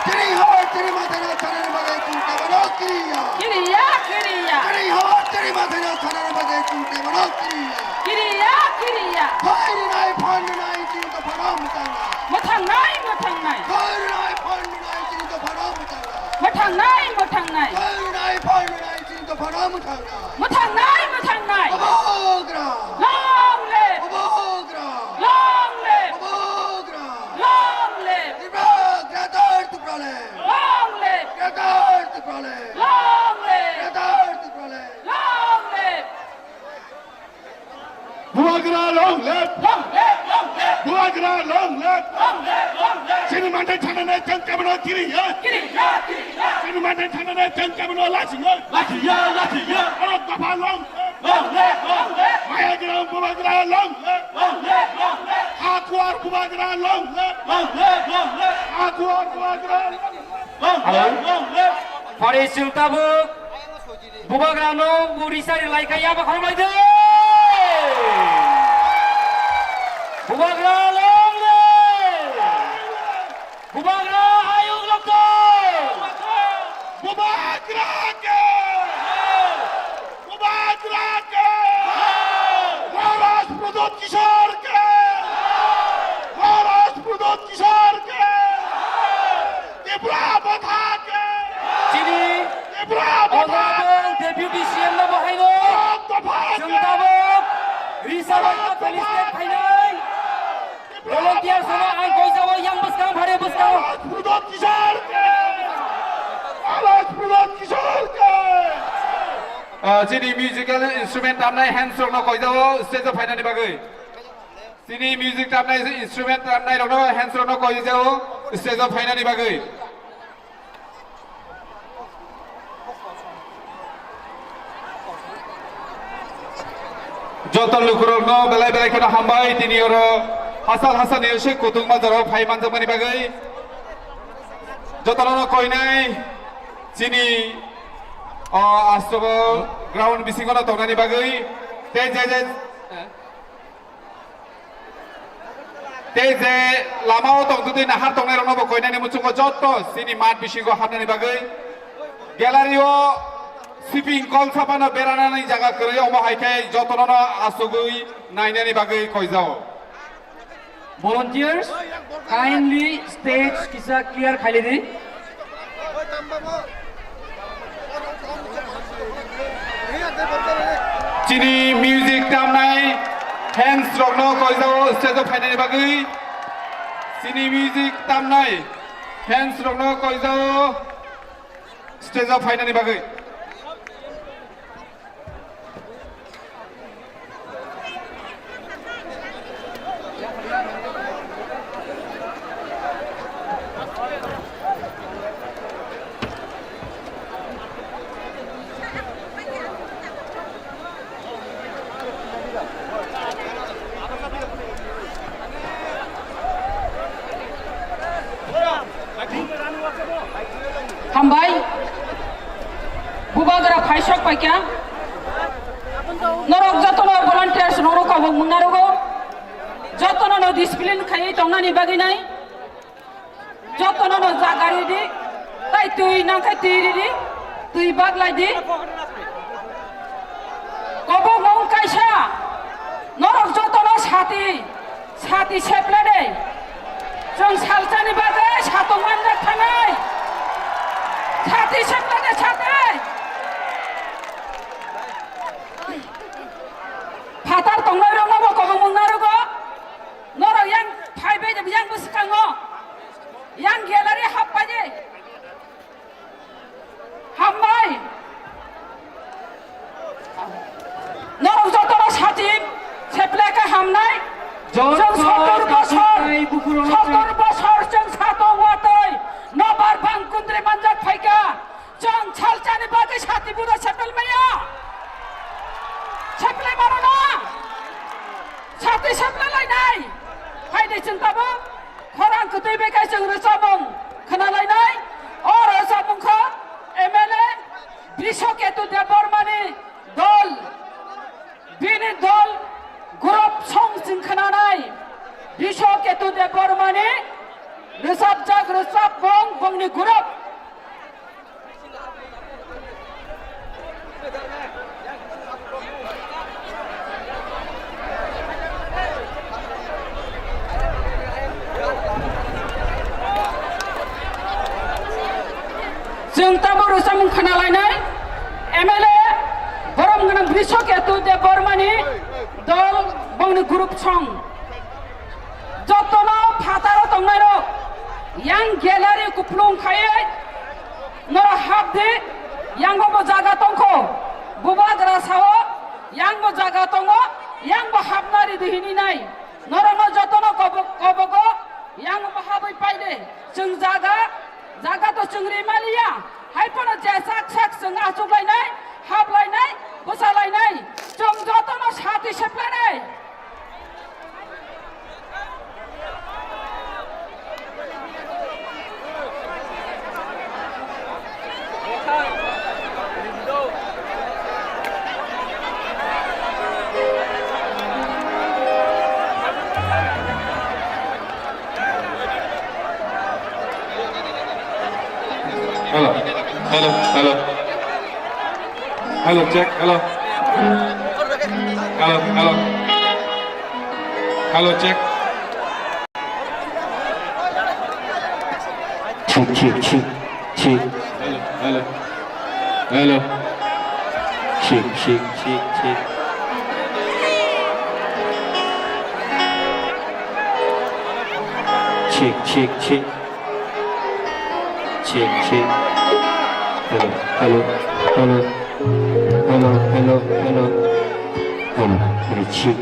Chini ha, chini mathano thanani bagwi chwng kebono kiriya! Kiriya, kiriya! Chini ha, chini mathano thanani bagwi chwng kebono kiriya! Kiriya, kiriya. Phai rwnai, phan rwnai, chini dophano mwthangnai. Mwthangnai, mwthangnai. Phai rwnai, phan rwnai, chini dophano mwthangnai. Mwthangnai, mwthangnai. Phai rwnai, phan rwnai, chini dophano mwthangnai. Mwthangnai, mwthangnai. Bubagra. Long live. Bubagra. Long live. Bubagra. Long live. Tipra, Greater Tipraland. Long live. Greater Tipraland. Long live. Greater Tipraland. Long live. Bubagra long live! Long live, long live! Bubagra long live! Long live, long live! Chini manthai thangnani chwng kebono kiriya! Kiriya, kiriya! Chini manthai thangnani chwng kebono lachiya! Lachiya, lachiya! Borok dopha long live! Long live, long live! Mayagram Bubagra long live! Long live, long live! Hakuar Bubagra long live! Long live, long live! Hakuar Bubagra long live! Long live, long live! Phari chwng tabuk Bubagrano bo risa ri lai kha, yaba khorok lai de. Bubagra long live! Bubagra Tripura Motha ke! Chini Tripura Motha ke! Honorable Deputy C M no bo haino. Tripura Motha ke! Chwng tabuk Risa Motha felicitate khainai. Volunteers no ang koijao yang bwskang phare bwskang. Pradhan Kishore ke! Maharaj Pradhan Kishore ke! Ah, chini musical instrument tamnai hands rokno koijao stage o phainani bagwi. Chini music tamnai instrument tamnai rokno hands rokno koijao stage o phainani bagwi. Joto lukurokno belai belai kheno hambai, tini oro hasal hasal ni se kutung bazar o phai manjakmani bagwi. Jotono koinai chini o astobo ground bisingo no tongnani bagwi. Tei je je Tei je lama o tong twi nahar tongnai rokno bo koinani muchungo joto chini mat bisingo hapnani bagwi gallery o siping kol sapano beranani jaga kwrwi, omo hai khe jotono no asugwi nainani bagwi koijao. Volunteers, kindly stage kisa clear khailidi. Chini music tamnai hands rokno koijao stage o phainani bagwi. Chini music tamnai hands rokno koijao stage o phainani bagwi. Hambai. Bubagra phaisok paikha. Norok jotono volunteers norok kabo mungnarogo. Jotono no discipline khaiwi tongnani bagwi nai. Jotono no jaga ridi. Tai twi nangkhai twi ridi. Twi baglai di. Kobok mung kaisa. Norok jotono sati. Sati seplede. Chwng salsani bagwi satung manjak thanai. Sati seplede sati. Phatar tongnai rokno bo kobong mung narugo. Norok yang phaibai de yang bwskango. Yang gallery happai de. Hambai. Norok jotono sati sepleka hamnai. Joto chwng sotor bosor, sotor bosor chwng sato watoi nobar bang kundri manjak phaika. Chwng salsani bagwi sati buda sepel maya. Seplai mano na. Sati seplai lainai. Hai de chwng tabuk. Khorang kwtwi bai khe chwng rwchapmung khna lainai. O rwchapmung kho M L A Brishoketu Debbarmani dol, bini dol group song chwng khnanai. Brishoketu Debbarmani rwchapjak rwchapmung bongni group. Chwng tabuk rwchapmung khna lainai, M L A borom gwnang Brishoketu Debbarmani dol bongni group song. Jotono phataro tongnairok yang gallery kuplung khaiwi norok hap di, yango bo jaga tongkho, bubagra sao, yang bo jaga tongo, yang bo hapna ridi hini nai. Norokno jotono kobo-, kobogo yang bo habwi paide. Chwng jaga, jaga to chwng rimaliya. Hai phano je sak sak chwng achuk lainai, hap lainai, bwsa lainai. Chwng jotono sati seplanai. Hello, hello, hello. Hello, check, hello. Hello, hello. Hello, check. Chik, chik, chik, chik. Hello, hello. Hello. Chik, chik, chik, chik. Chik, chik, chik. Chik, chik. Hello, hello, hello. Hello, hello, hello. Hello, hello, chik.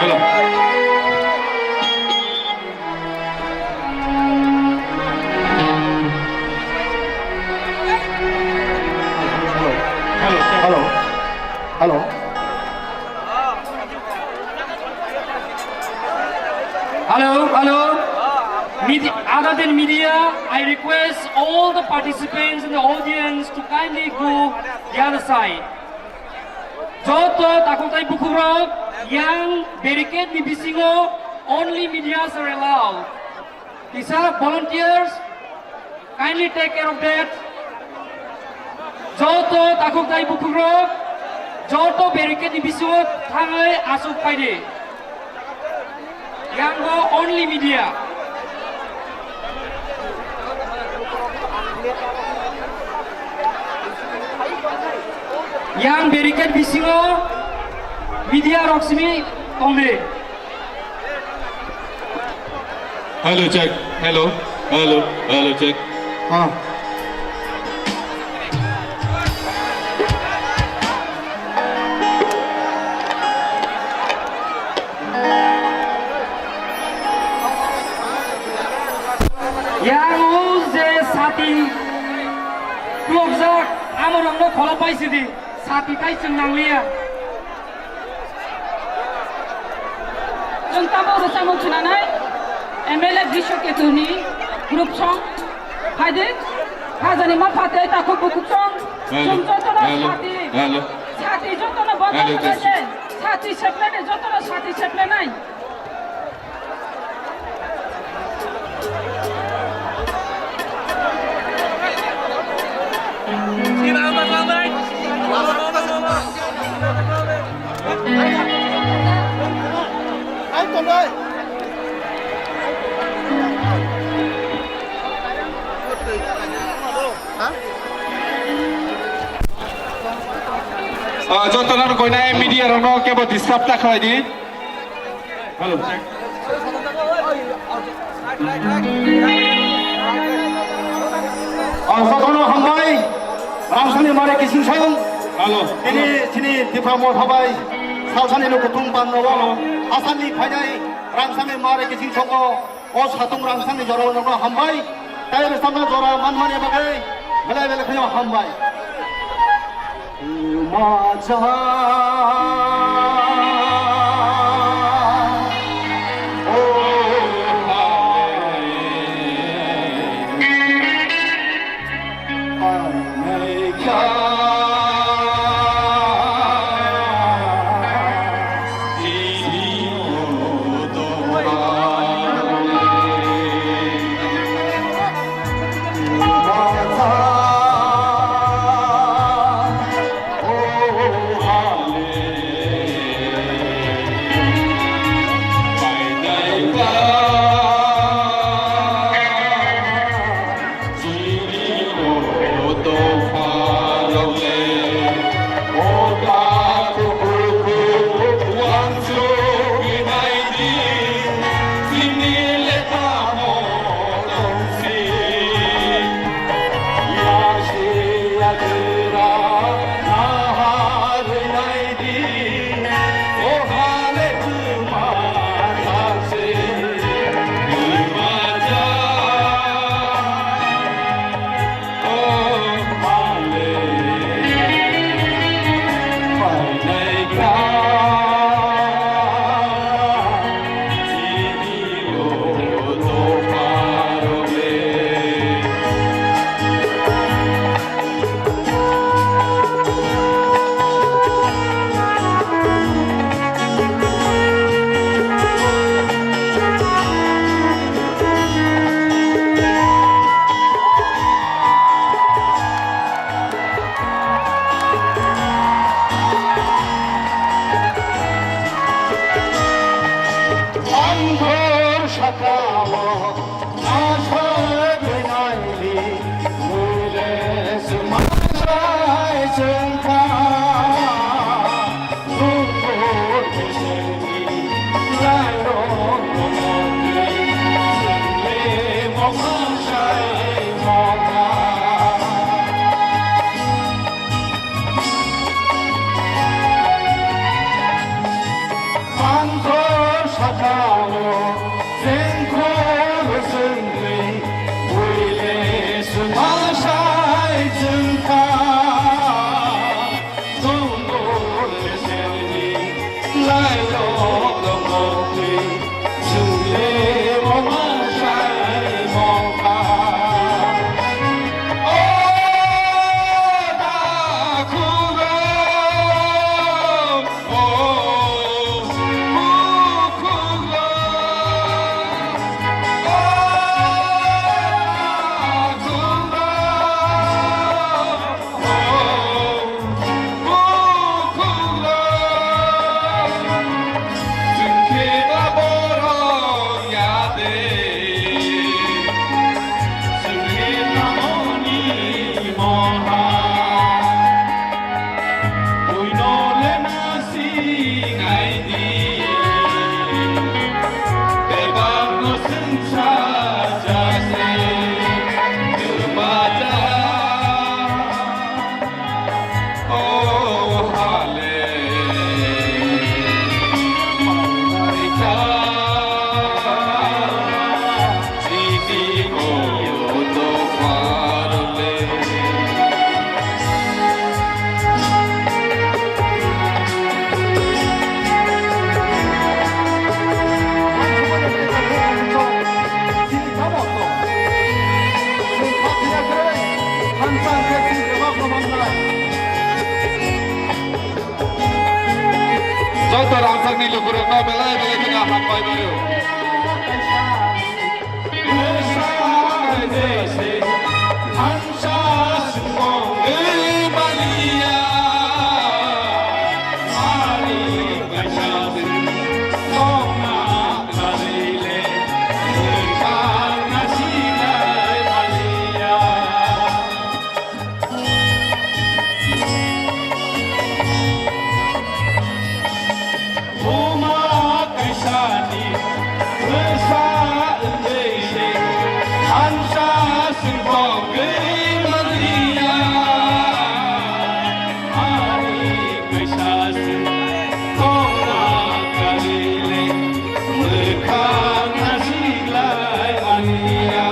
Hello. Hello. Hello. Hello, hello. Medi-, other than media, I request all the participants in the audience to kindly go the other side. Joto takhuk tei bukhukrok, yang barricade ni bisingo only medias are allowed. Kisa volunteers, kindly take care of that. Joto takhuk tei bukhukrok, joto barricade ni bisingo thangwi aswk phaidi. Yango only media. Yang barricade bisingo media rok simi tongdi. Hello, check. Hello. Hello. Hello, check. Ah. Yang o je sati tuokjak, amorokno kholo paisidi, sati tai chwng nangliya. Chwng tabuk rwchapmung khwnanai M L A Drisho Ketuni group song. Phaidi, hajani ma phatwi takhuk bukhuk song. Hello, Chwng jotono hello, sati, hello. Sati jotono bondo Hello, khlai Drisho. Sati seplenai, jotono sati seplenai. Ah, jotono koinai media rokno kebo disturb ta khlai di. Hello. Ang jotono hambai, Ramsani Mare Kising Song. Hello. Tini chini Tipra Motha bai, salsani no kutung pan no. Hello. Asani phainai, Ramsani Mare Kising Songo, o satung Ramsani jora no hambai. Tai rwchapna jora manmani bagwi belai belai kheno hambai. Joto rangchakni lukurokno belai belai kheno hambai mano. Buma kaisani bwsa wngwi se thansa singkogwi manliya. Ani kaisa singkokma kali le mwkhang nasilai manliya.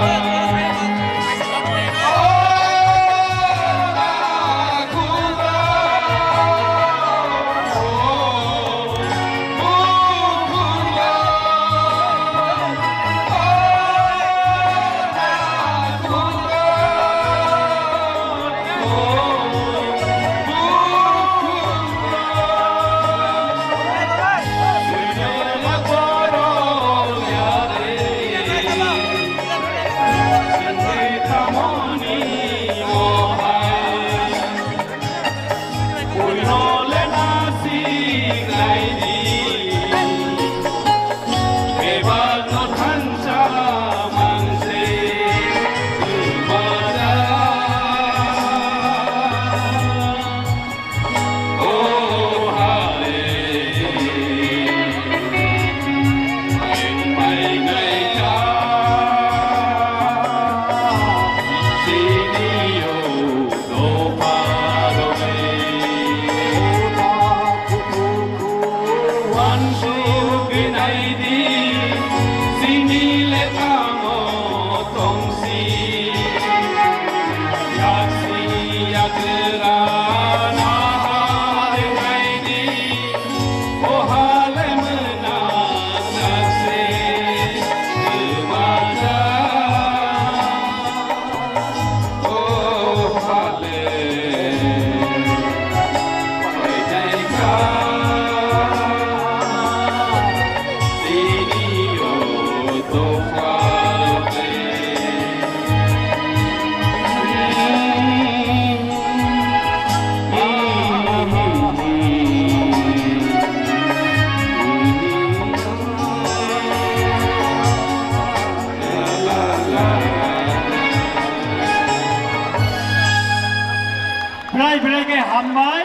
Bwrai bwrai khe hambai,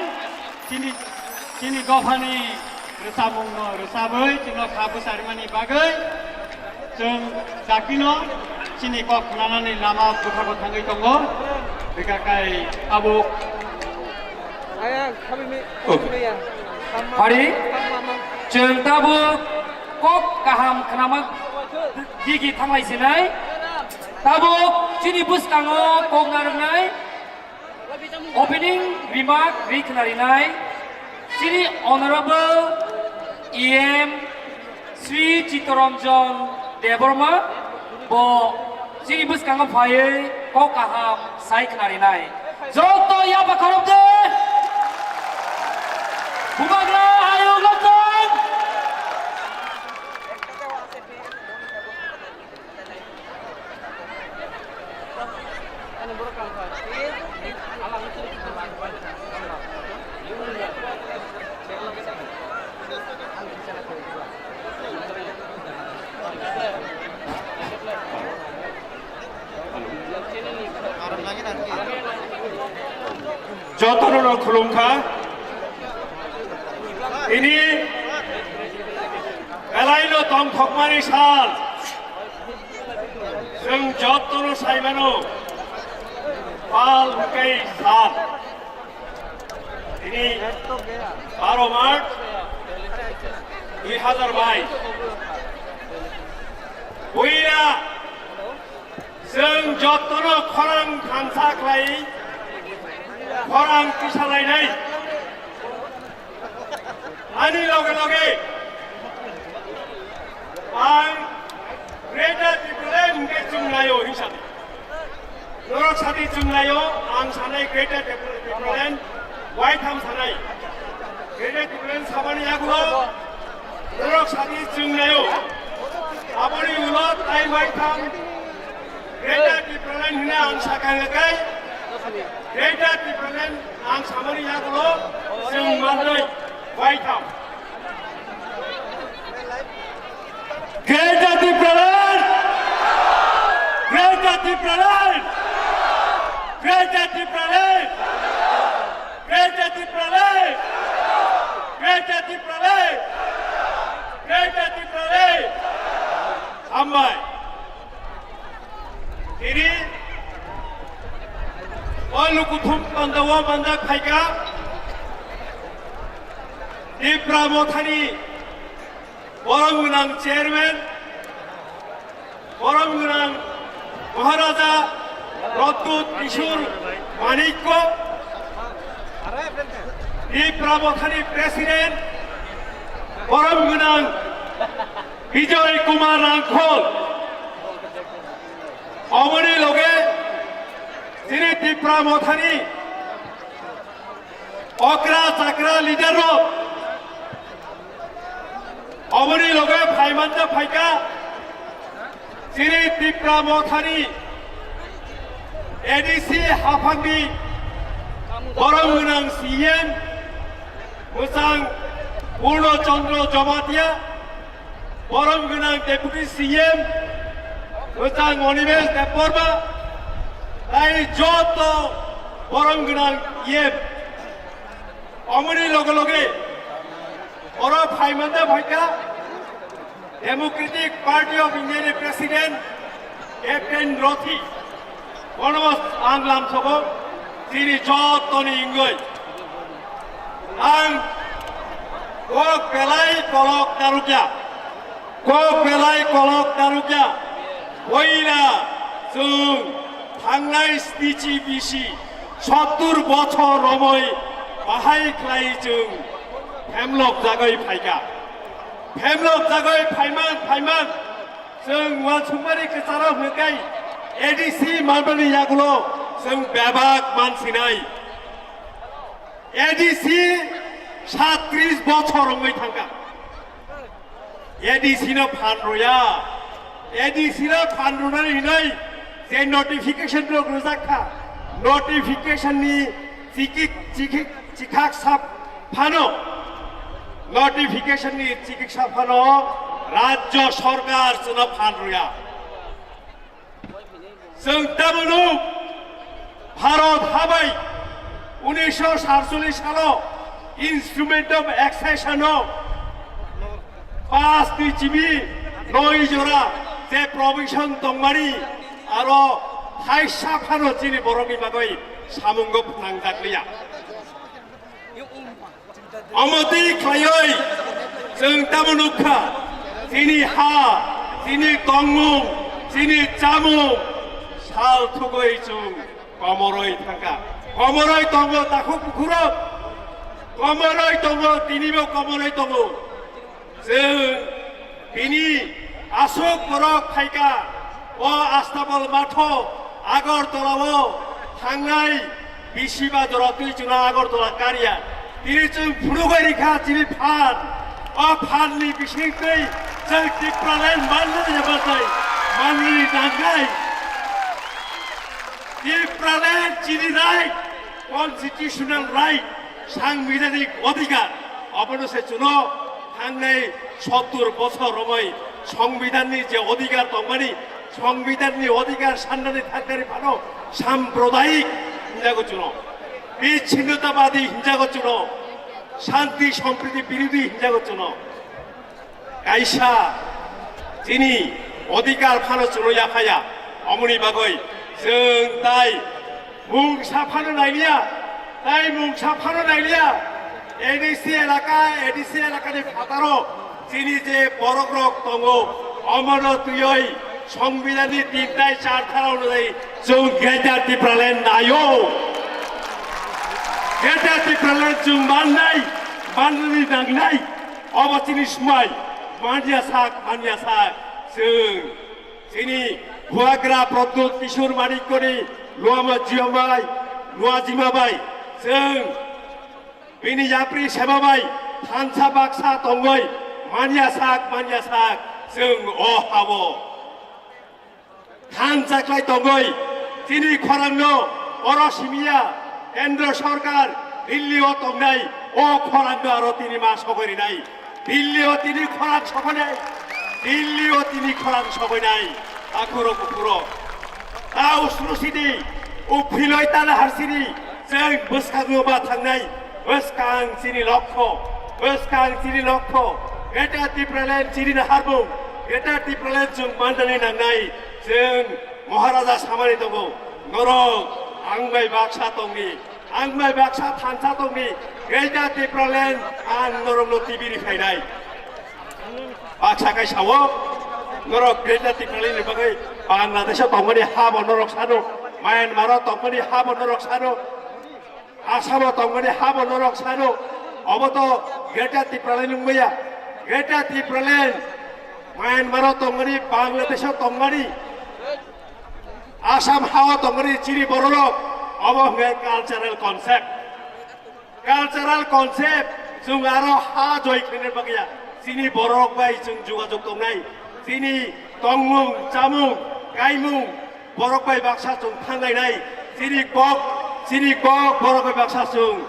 chini, chini dophani rwchapmungno rwchabwi chwngno kha bwcharimani bagwi chwng dakino chini kok khwnanani lama bwtharbo thangwi tongo. Bwkha kai abo. Phari, chwng tabuk kok kaham khnama gigi thanglai sinai. Tabuk chini bwskango kok narwknai. Opening remark ri khna rinai chini Honorable E M Sri Chittaranjan Debbarma, bo chini bwskango phaiwi kok kaham sai khna rinai. Joto yaba khorop de. Bubagra hayung lotong. Jotono no khulumkha. Ini elaino tongthokmani sal. Chwng jotono saimano pal hwnkhe sal. Ini baro March dui hazar bais. Buira chwng jotono khorang thansa khlai, khorang tisalainai. Ani loge loge ang Greater Tipraland hwnkhe chwng naio hinsa. Norok sadi chwngnaio, ang sanai Greater Tipraland waitham sanai. Greater Tipraland sabani yagulo norok sadi chwngnaio. Aboni ulo tai waitham Greater Tipraland hwnwi ang sakha hwnkhe, Greater Tipraland ang samani yagulo chwng manwi waitham. Greater Tipraland! Greater Tipraland! Greater Tipraland! Greater Tipraland! Greater Tipraland! Greater Tipraland! Hambai. Tini o lukuthum panda o manjak phaikha Tipra Mothani borom gwnang chairman, borom gwnang Maharaja Pradyut Kishore Manikya, Tipra Mothani president, borom gwnang Bijoy Kumar Rangkhol, oboni loge chini Tipra Mothani okra chakra leader rok, oboni loge phaimanja phaikha chini Tipra Mothani A D C haphangni borom gwnang C M, bwsang Purno Chandra Jamatia, borom gwnang Deputy C M, bwsang Animesh Debbarma, tai joto borom gwnang E M. Omoni loge loge oro phaimanja phaikha Democratic Party of India ni President Captain Roti, bono ang lamsogo chini jotoni wngwi. Ang kok belai kolok narwkya, kok belai kolok narwkya. Poila chwng thangnai snichi bisi sottur bochor romwi bahai khlai chwng phemlok jagwi phaikha. Phemlok jagwi phaiman phaiman chwng uansukmani kwcharo hwnwi kai A D C manmani yagulo chwng bebak mansinai. A D C satris bochor wngwi thangkha. A D C no phan rwya. A D C no phan rwnani hinwi je notification rok rwjak kha, notification ni chikik, chikik, chikhak sap phano, notification ni chikik sap phano Rajya Sarkar chwngno phan rwya. Chwng tamoni Bharat habai unisho satcholish salo Instrument of Accession o pass ni chimi noi jora je provision tongmani aro thaisa phano chini borokni bagwi samungo phnangjak liya. Omo twi khlaiwi chwng tamo nukha, chini ha, chini tongmung, chini chamung sal thugwi chwng komoroi thangkha. Komoroi tongo takhuk bukhurok, komoroi tongo, tinibo komoroi tongo. Chwng tini aswk borok phaikha o Astabal matho Agartala o thangnai bisi ba jora twi chwngno Agartala kariya. Tini chwng phunugwi rikha chini phan. O phan ni bisingtwi chwng Tipraland manwi manwi manwi nangnai. Tipraland chini right, constitutional right, sangbidanik odhikar. Obono se chwngno thangnai sottur bochor romwi songbidanni je odhikar tongmani, songbidanni odhikar sannani thangkari phano sampradayik hinjago chwngno, bichinnotabadi hinjago chwngno, shanti sompriti birodhi hinjago chwngno. Kaisa chini odhikar phano chwngno yaphaya, omoni bagwi chwng tai mungsa phano nailiya, tai mungsa phano nailiya. A D C elaka, A D C elakani phataro chini je borokrok tongo, omono twiwi Songbidanni tin tai char dhara onujai chwng Greater Tipraland naio. Greater Tipraland chwng mannai, manwi nangnai. Obo chini swmai, manya sak, manya sak chwng. Chini Bubagra Pradyut Kishore Manikyani Luama Jiyom bai, Luajima bai, chwng bini yapri seba bai thansa baksa tongwi manya sak, manya sak chwng o hao thansa khlai tongwi chini khorangno oro simiya Kendra Sorkar Delhi o tongnai o khorangno aro tini ma sogwi rinai. Delhi o tini khorang sokoinai, Delhi o tini khorang sokoinai, akhuro kuphuro. Ta usru sidi, uphiloi tana harsidi, chwng bwskango ma thangnai, bwskang chini lokho, bwskang chini lokho, Greater Tipraland chini naharmung, Greater Tipraland chwng mandani nangnai, chwng Maharaja samani tongo, norok ang bai baksa tongni, ang bai baksa thansa tongni, Greater Tipraland ang norokno tibiri phainai. Baksa kai sao, norok Greater Tipraland ni bagwi Bangladesh o tongmani habo norok sano, Myanmar o tongmani habo norok sano, Assam o tongmani habo norok sano, obo to Greater Tipraland wngmaya, Greater Tipraland Myanmar o tongmani, Bangladesh o tongmani, Assam ha o tongmani chini bororok, obo hwnkhe cultural concept. Cultural concept, chwng aro ha joi khaina bagya, chini bororok bai chwng jogajog tongnai, chini tongmung, chamung, kaimung, borok bai baksa chwng thanglainai, chini kok, chini kok borok bai baksa chwng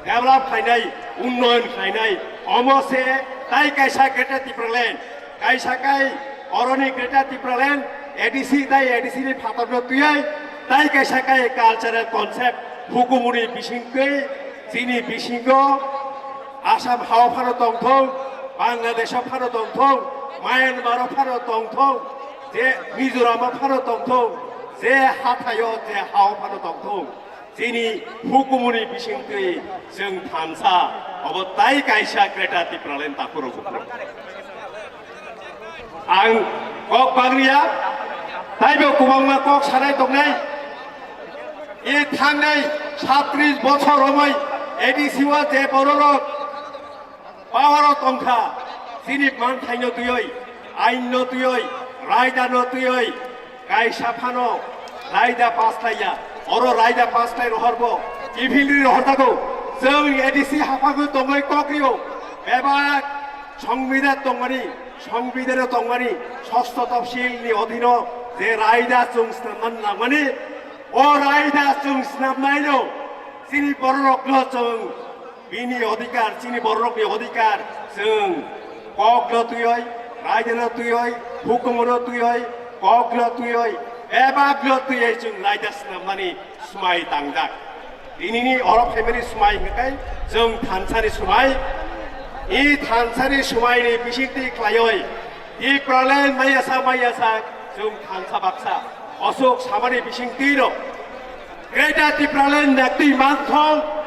develop khlainai, unnoyon khlainai, omo se tai kaisa Greater Tipraland. Kaisa kai oroni Greater Tipraland A D C tai A D C ni phatarno twiwi tai kaisa kai cultural concept hukumuni bisingtwi chini bisingo Assam hao phano tongthong, Bangladesh o phano tongthong, Myanmar o phano tongthong, je Mizoram o phano tongthong, je hathaio je hao phano tongthong. Chini hukumuni bisingtwi chwng thansa, obo tai kaisa Greater Tipraland takhurok buphuru. Ang kok bagriya, taibo kwbangma kok sanai tongnai. E thangnai satris bochor romwi A D C o je bororok power o tongkha, chini manthaino twiwi, ainno twiwi, raidano twiwi, kaisa phano raida pass laiya, oro raida pass lai rohorbo, kiphilri rohorjago, chwng A D C haphangwi tongwi kokrio, bebak songbidan tongmani, songbidan tongmani, sosto topsil ni odhino je raida chwng snamna nangmani, o raida chwng snamnaino, chini bororokno chwng Bini odhikar, chini borokni odhikar, chwng kokno twiwi, raidano twiwi, hukumono twiwi, kokno twiwi, bebakno twiwi chwng raida swnamnani swmai tangjak. Tinini oro phaimani swmai hwnkhe chwng thansani swmai, i thansani swmaini bisingtwi khlaiwi Tipraland mayasa mayasa chwng thansa baksa. Osok samani bisingtwino Greater Tipraland naktwi manthong,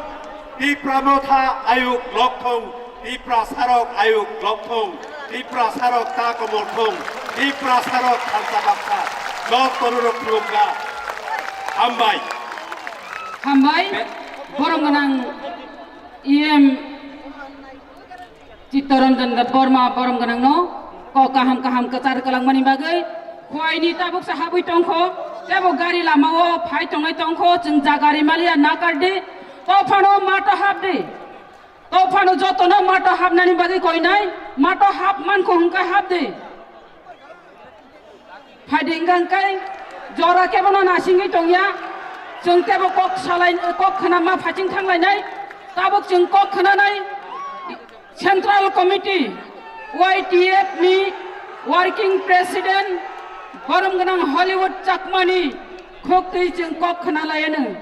Tipra Motha ayuk lokthong, Tipra Sarok ayuk lokthong, Tipra Sarok ta komorthong, Tipra Sarok thansa baksa, jotono rok khulumkha. Hambai. Hambai, borom gwnang E M Chittaranjan Debbarma borom gwnangno kok kaham kaham kwchar kwlangmani bagwi khuaini tabuksa habwi tongkho, tebo gari lamao phai tongnai tongkho, chwng jaga rimaliya nakardi, tophano mato hapdi, tophano jotono mato hapnani bagwi koinai, mato hap mankho hwnkhe hapdi. Phaidi hwnkha hwnkhe jora kebono nasingwi tongya, chwng tebo kok salai, kok khwnama phaiching thanglainai, tabuk chwng kok khwnanai Central Committee Y T F ni Working President borom gwnang Hollywood Chakmani khuktwi chwng kok khwnalaianw.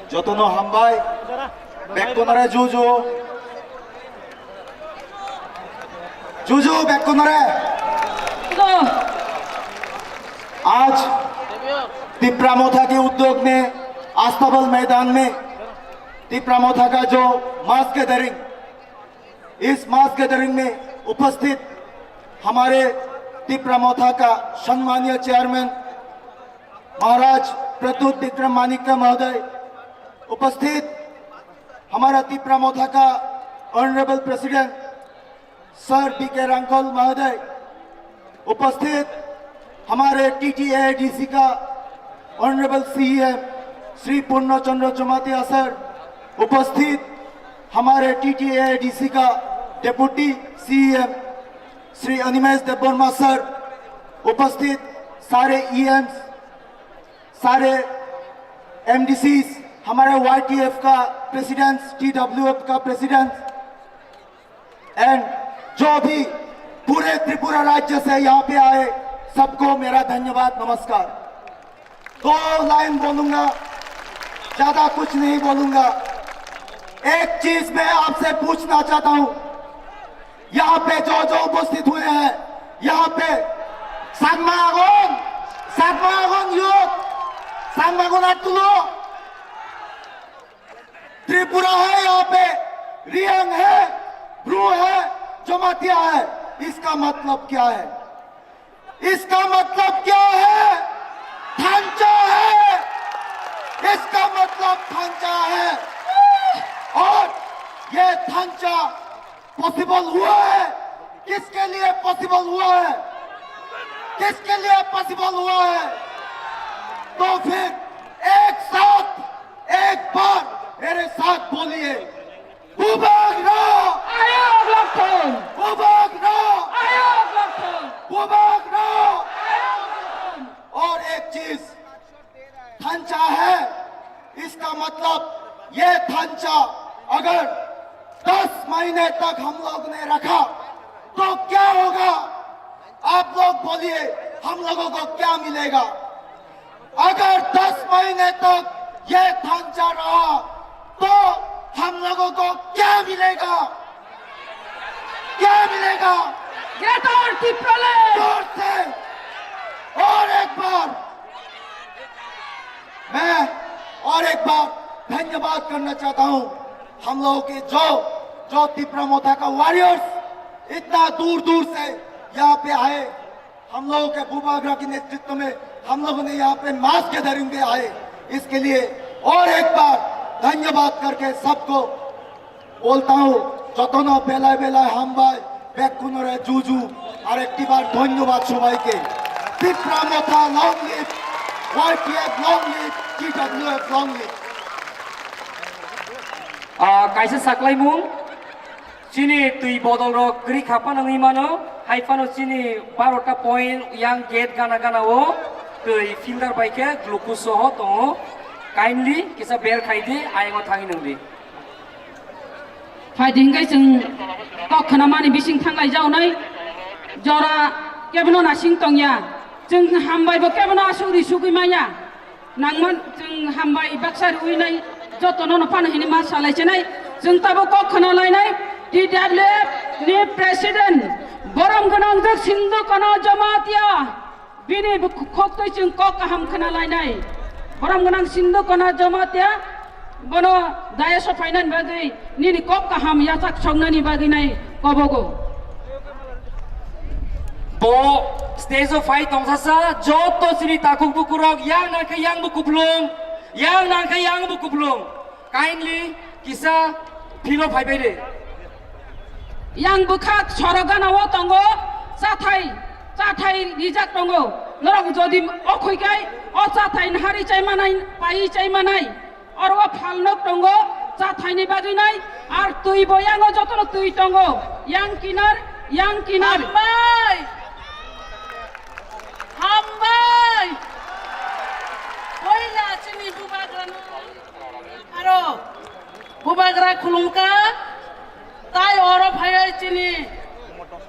Jotono hambai, bekkunore juju, juju bekkunore. आज तिप्रा मोथा के उद्योग ने अस्तबल मैदान में तिप्रा मोथा का जो मास गैदरिंग, इस मास गैदरिंग में उपस्थित हमारे तिप्रा मोथा का सम्मानीय चेयरमैन महाराज प्रद्युत विक्रम मानिक्य महोदय, उपस्थित हमारा तिप्रा मोथा का ऑनरेबल प्रेसिडेंट सर बी के रांखल महोदय, उपस्थित हमारे टीटीएआईडीसी का ऑनरेबल सीईएम श्री पूर्ण चंद्र जमातिया सर, उपस्थित हमारे टीटीएआईडीसी का डेप्यूटी सीईएम श्री अनिमेश देबवर्मा सर, उपस्थित सारे ईएम्स, सारे एमडीसीज, हमारे वाईटीएफ का प्रेसिडेंट्स, टीडब्ल्यूएफ का प्रेसिडेंट्स, एंड जो भी पूरे त्रिपुरा राज्य से यहाँ पे आए, सबको मेरा धन्यवाद, नमस्कार। दो लाइन बोलूंगा, ज्यादा कुछ नहीं बोलूंगा। एक चीज मैं आपसे पूछना चाहता हूँ, यहाँ पे जो जो उपस्थित हुए हैं, यहाँ पे Chakma agon, Chakma agon youth, Chakma agon atulo। Tripura है यहाँ पे, रियांग है, ब्रू है, जमातिया है, इसका मतलब क्या है? इसका मतलब क्या है? थांचा है। इसका मतलब थांचा है। और ये थांचा पॉसिबल हुआ है। किसके लिए पॉसिबल हुआ है? किसके लिए पॉसिबल हुआ है? तो फिर एक साथ, एक बार मेरे साथ बोलिए, Bubagra! Ayok Lokthong! Bubagra! Ayok Lokthong! Bubagra! Ayok Lokthong! और एक चीज, थांचा है, इसका मतलब ये थांचा अगर दस महीने तक हम लोग ने रखा तो क्या होगा? आप लोग बोलिए, हम लोगों को क्या मिलेगा? अगर दस महीने तक ये थांचा रहा तो हम लोगों को क्या मिलेगा? क्या मिलेगा? Greater Tipraland! जोर से और एक बार मैं और एक बार धन्यवाद करना चाहता हूं हम लोगों के जो जो तिपरा मोथा का वॉरियर्स इतना दूर दूर से यहाँ पे आए, हम लोगों के बुबागरा के नेतृत्व में हम लोगों ने यहाँ पे मास गैदरिंग पे आए, इसके लिए और एक बार धन्यवाद करके सबको बोलता हूँ, jotono belai belai hambai, bekkunore juju, arekti bar dhonyobad sobaike। Tipra Motha long live, YTF long live, টিডাব্লিউএফ long live। Ah, kaisa saklaimung, chini twi bodol rok kwrwi kha phano wngwi mano, hai phano chini barota point yang gate gana gana o twi filter bai khe glucose soho tongo, kindly kisa ber khai di, ayang o thangwi nang di. Phaidi hingke chwng kok khwnamani bising thanglai jaonai, jora kebono nasing tongya, chwng hambai bo kebono asuk ri sugwi manya, nangman chwng hambai baksa rwinai, jotono no phano hini ma salai chenai, chwng tabo kok khwnalainai, T W F ni president, borom gwnang jok Sindhu Kono Jamatia. Bini bw-, khoktwi chwng kok kaham khna lainai. Borom gwnang Sindhu Kono Jamatia bono dayas o phainani bagwi nini kok kaham yachak soknani bagwi nai kobogo. Bo stage o phai tongsasa, joto chini takhuk bukurok yang nangkhe yang bo kuplung, yang nangkhe yang bo kuplung. Kindly kisa philo phaibai de. Yang bwkhak sorok gana o tongo, chathai, chathai rijak tongo. Norok jodi okhoi kai, o chathai nahari chai manai, pai chai manai. Oro o phalnok tongo, chathai ni bagwi nai, ar twi bo yango jotono twi tongo. Yang kinar, yang kinar. Hambai! Hambai! Poila chini bubagrano. Aro bubagra khulumkha, tai oro phaiwi chini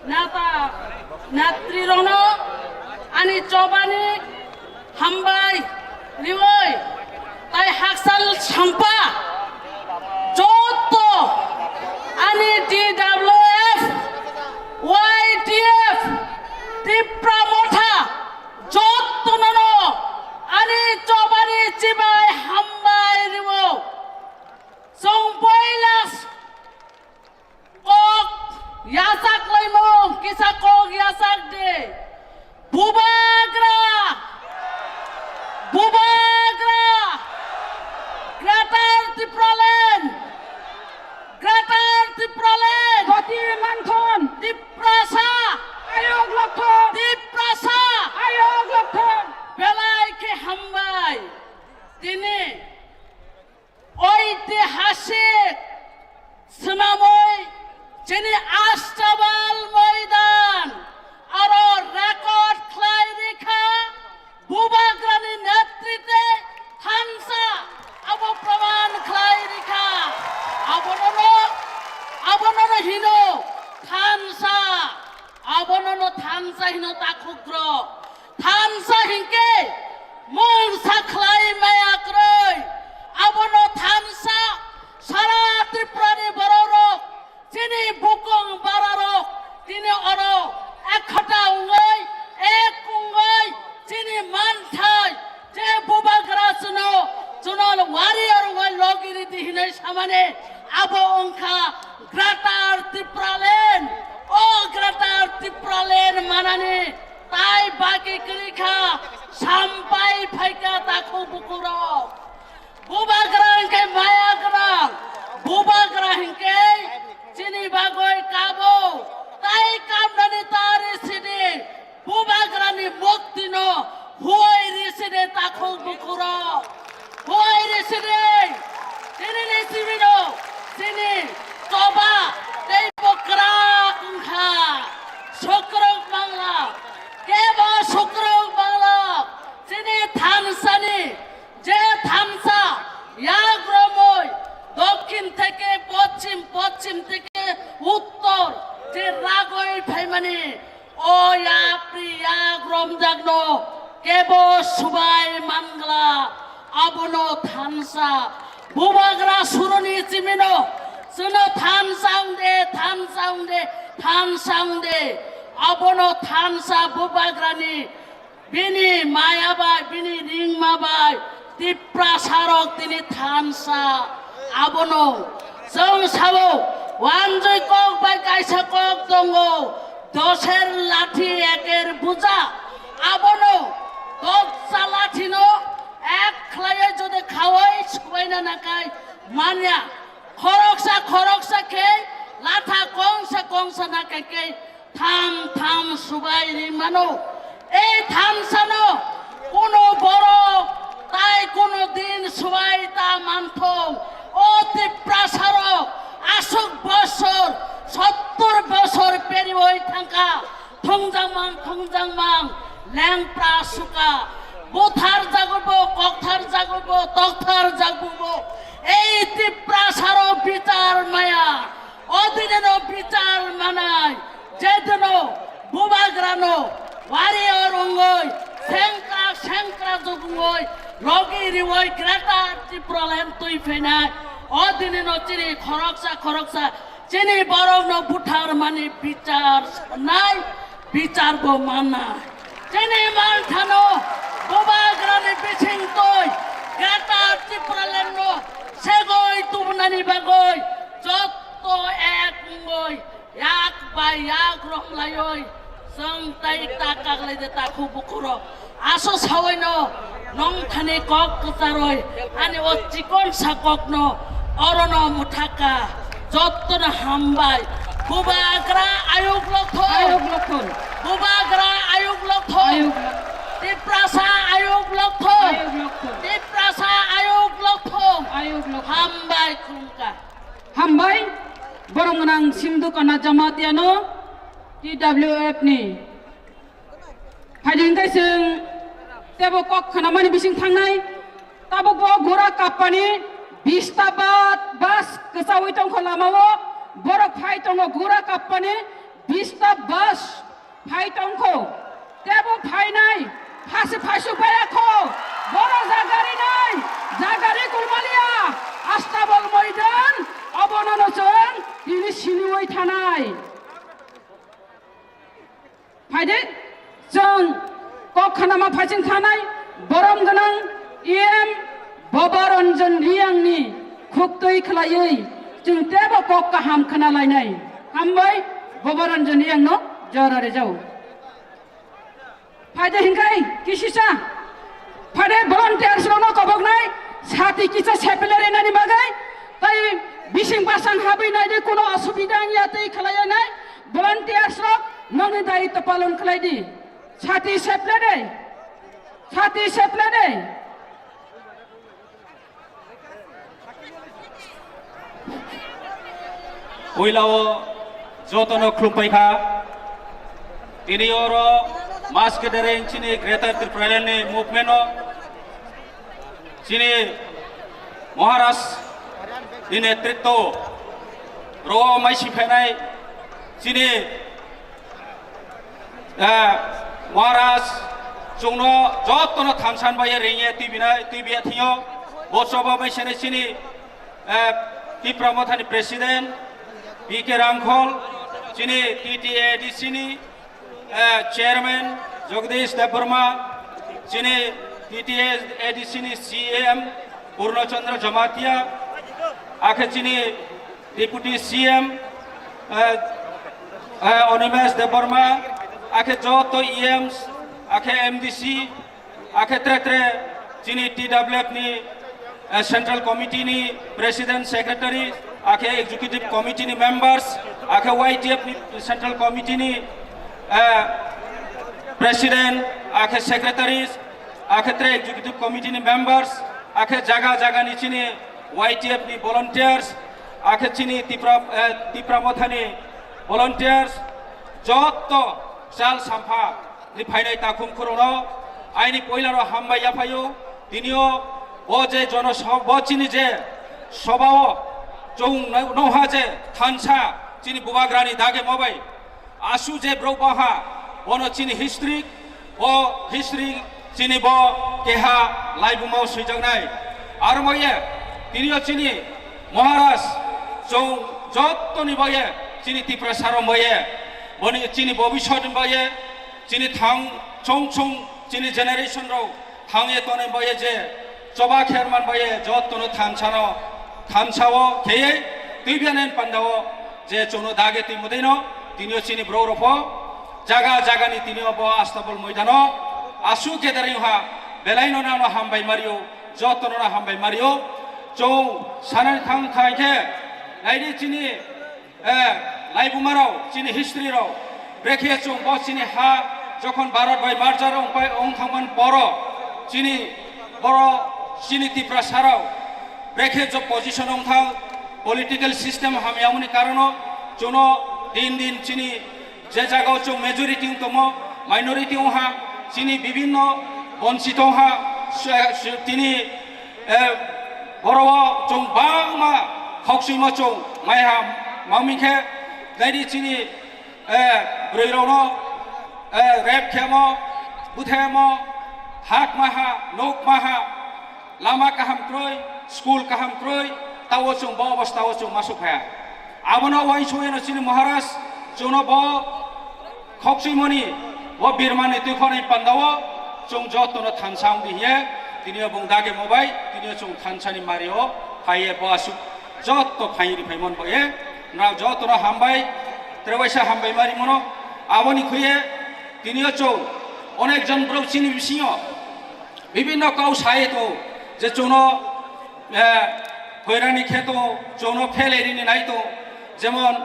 neta netrirokno ani chobani hambai riwi, tai hakchal sampa joto ani T W F, Y T F, Tipra Motha, jotono no ani chobani chibai hambai riwo. Chwng poila kok yachak laimung, kisa kok yachak di. Bubagra! Bubagra! Greater Tipraland! Greater Tipraland! Goti Manthon! Tiprasa! Ayok Lokthon! Tip- hino takhuk rok. Thansa hinkhe mungsa khlai maya kwrwi. Abono thansa sara Tripurani borok rok, chini bukung bara rok, tini oro ekhata wngwi, ek wngwi, chini manthai, je bubagra chwno, chwno warrior wngwi logi ridi hinwi samani, abo wngkha Greater Tipraland. O Greater Tipraland manani tai baki kwrwi kha, sampai phaikha takhuk bukurok. Bubagra hinkhe maya gwnang, bubagra hinkhe chini bagwi kabo, tai kamnani tari sidi, bubagrani muktino huoi risidi takhuk bukurok. Huoi risidi, tinini sibino, chini choba teibo kwrak wngkha. Sukrok mangla, kebo sukrok mangla, chini thansani, je thansa yak romwi dokhin theke poschim, poschim theke uttor je ragwi phaimani, o yapri yak romjakno kebo subai mangla, abono thansa. Bubagra suroni chimino, chwno thansa wngde, thansa wngde, thansa wngde, abono thansa bubagrani bini maya bai, bini ringma bai, Tiprasa rok tini thansa. Abono chwng sao, wanjui kok bai kaisa kok tongo, doser lathi eker buja. Abono doksa lathino ek khlaiwi jodi khawai subaina nakai manya. Khoroksa khoroksa khe latha kongsa kongsa nakai khe tham tham subai ri mano. Ei thansano kuno borok tai kuno din subai ta manthong. O Tiprasarok aswk bosor, sottor bosor periwi thangkha. Thongjangmang, thongjangmang, lengpra suka. Buthar jagwibo, kokthar jagwibo, tokthar jagwibo. Ei Tiprasarok bichar maya. O dinino bichar manai, je dino bubagrano warrior wngwi, sengkrak sengkrak jugungwi, logi riwi Greater Tipraland twi phainai. O dinino chini khoroksa khoroksa chini borokno butharmani bichar sanai, bicharbo mannai. Chini manthano bubagrani bisingtwi Greater Tipralandno segwi tubunani bagwi jotto ek wngwi yak bai yak romlaiwi chwng tai ta kaklaide takhuk bukhurok. Aso sawaino nongthani kok kwcharwi ani o chikonsa kokno orono mwthakha. Jottono hambai. Bubagra ayuk lokthon. Ayuk lokthon. Bubagra ayuk lokthon. Ayuk lokthon. Tiprasa ayuk lokthon. Ayuk lokthon. Tiprasa ayuk lokthon. Ayuk lokthon. Hambai khulumkha. Hambai, borok gwnang Simdukana Jamatiano T W F ni. Phaidi hwnkhe chwng tebo kok khnamani bising thangnai. Tabukbo gura kappani bista ba-, bus kwchaui tongkha lamao. Borok phai tongo gura kappani bista bus phai tongkho. Tebo phainai, phasi phaisuk baya kho. Borok jagari nai, jagari kulmaliya. Astabol moidan, obonono chwng tini siniui thanai. Phaidi, chwng kok khanama phaiching thanai, borom gwnang E M Boboranjan Riyangni khuktwi khwlaiwi chwng tebo kok kaham khna lainai. Hambai Boboranjan Riyangno jora rejao. Phaidi hinkhai kisisa, phaidi volunteers rokno koboknai sati kisa seple renani bagwi, tai bising basang habwi naidi kuno asubida wngya tei khwlaiya nai. Volunteers rok nokni daitw palon khlai di. Sati seple de. Sati seple de. Puilao jotono khulumpai kha. Tini oro mass gathering chini Greater Tipraland ni movement o chini Maharaj ni netritwo ro maisi phainai chini Eh, Maharaj, chwngno jotono thansan bai ringye tibinai, tibiya thio. Bo choba bai sene chini, eh, Tipra Mothani President, P K Rangkhol, chini T T A D C ni, eh, Chairman, Jagdish Debbarma, chini T T A D C ni C M, Purno Chandra Jamatia, akhe chini Deputy C M, eh, eh, Animesh Debbarma, akhe joto E Ms, akhe M D C, akhe tre tre chini T W F ni, eh, Central Committee ni President Secretary, akhe Executive Committee ni members, akhe Y T F ni Central Committee ni, eh, President, akhe Secretaries, akhe tre Executive Committee ni members, akhe jaga jaga ni chini Y T F ni volunteers, akhe chini Tipra, eh, Tipra Mothani volunteers, jotto chal sampha ni phainai takhum khurokno aini poilaro hambai yaphaio. Tinio bo je jono so-, bo chini je sobao chwng no-, noha je thansa chini bubagrani dage mobai. Asu je bro baha, bono chini history, bo history chini bo keha laibuma swijaknai. Aro moye, tinio chini Maharaj, chwng jottoni baye, chini Tiprasa rok baye, boni chini bobisot baye, chini thang chong chong, chini generation rok, thangye tonwi baye je choba kherman baye jottono thansano, thansao kheye twibianen pandao je chono dage twi mudaino tinio chini bro rokho jaga jaga ni tinio bo Astabol moidano asu gathering ha belaino nano hambai mario, jottono no hambai mario. Chong sanani thang thang khe naidi chini Eh, laibumarok, chini history rok, brekhe chwng bo chini ha jokhon Bharat bai merger wngpai wng thangman poro chini boro chini Tiprasa rok brekhe jo position wng thang political system hamyamani karono chwngno din din chini je jagao chwng majority wng tongmo minority wng ha chini bibinno bonchito wng ha tini Eh, boro o chwng bangma khokchwimo chwng maiha mangmi khe naidi chini, eh, bwrwi rokno, eh, rape khemo, buthemo, hak maha, nok maha, lama kaham kroi, school kaham kroi, tao chwng bo obostha o chwng masuk phaya. Abono uaisukya no chini Maharaj chwngno bo khokchwimoni bo birmani twikhorni pandao chwng jotono thansa wngdi hiye tinio bung dage mobai tinio chwng thansani mario phaiye bo aswk joto phaini phaimon boye nrao jotono hambai trebaisa hambai mari mono aboni khuye tinio chwng onek jon borok chini bisingo bibinno kau sai to je chwngno eh, hoirani khe to chwngno phelai rini nai to, jemon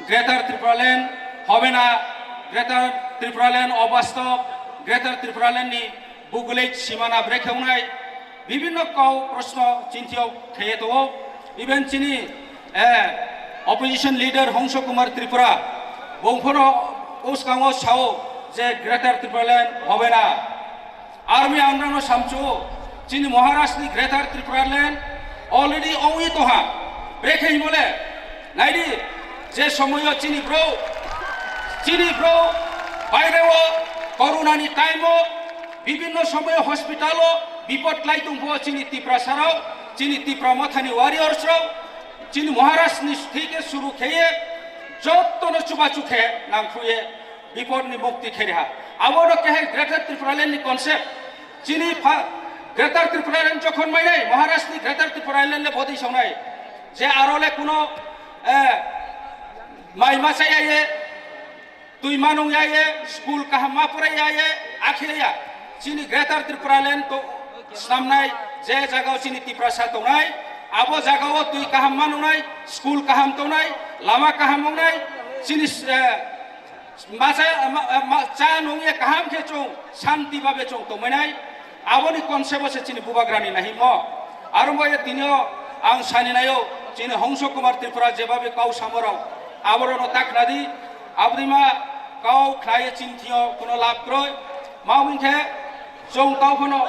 Greater Tripura Land, Hobena, Greater Tripura Land, Obastob, Greater Tripura Land ni bugulei simana brekhe wngnai, bibinno kau proshno chintio kheye to, even chini eh, opposition leader Hongso Kumar Tripura, bongphoro uskango sao je Greater Tripura Land, Hobena, Army andrano samchu, chini Maharashtra ni Greater Tripura Land already ongwi toha. Brekhe himole, naidi, je somoyo chini bro, chini bro, baireo, corona ni time o, bibinno somoyo hospital o, bipod lai tongpho chini Tiprasa rok, chini Tipra Mothani warriors rok, chini Maharashtra ni thike suru kheye, jottono chubachu khe nangkhuye, bipod ni mukti khe reha. Abono kehe Greater Tripura Land ni concept. Chini pha-, Greater Tripura Land jokhon mainai, Maharashtra ni Greater Tripura Land le bodi songnai. Je aro le kuno, eh, mai ma chaya ye, twi manung ya ye, school kaham ma porai ya ye, akhe ya. Chini Greater Tripura Land to snamnai, je jagao chini Tiprasa tongnai, abo jagao twi kaham manungnai, school kaham tongnai, lama kaham wngnai, chini, eh, Masa, ma, ma, cha nungye kaham khe chwng shanti babe chwng tongmainai. Aboni concept o se chini bubagrani nahimo. Aro mo ye tinio ang sani nayo, chini Hongso Kumar Tripura jebabe kau samorok, aborokno ta khnadi, abodima kau khlaiye chini thio kuno lab kroi. Ma wngkhe chwng tau phano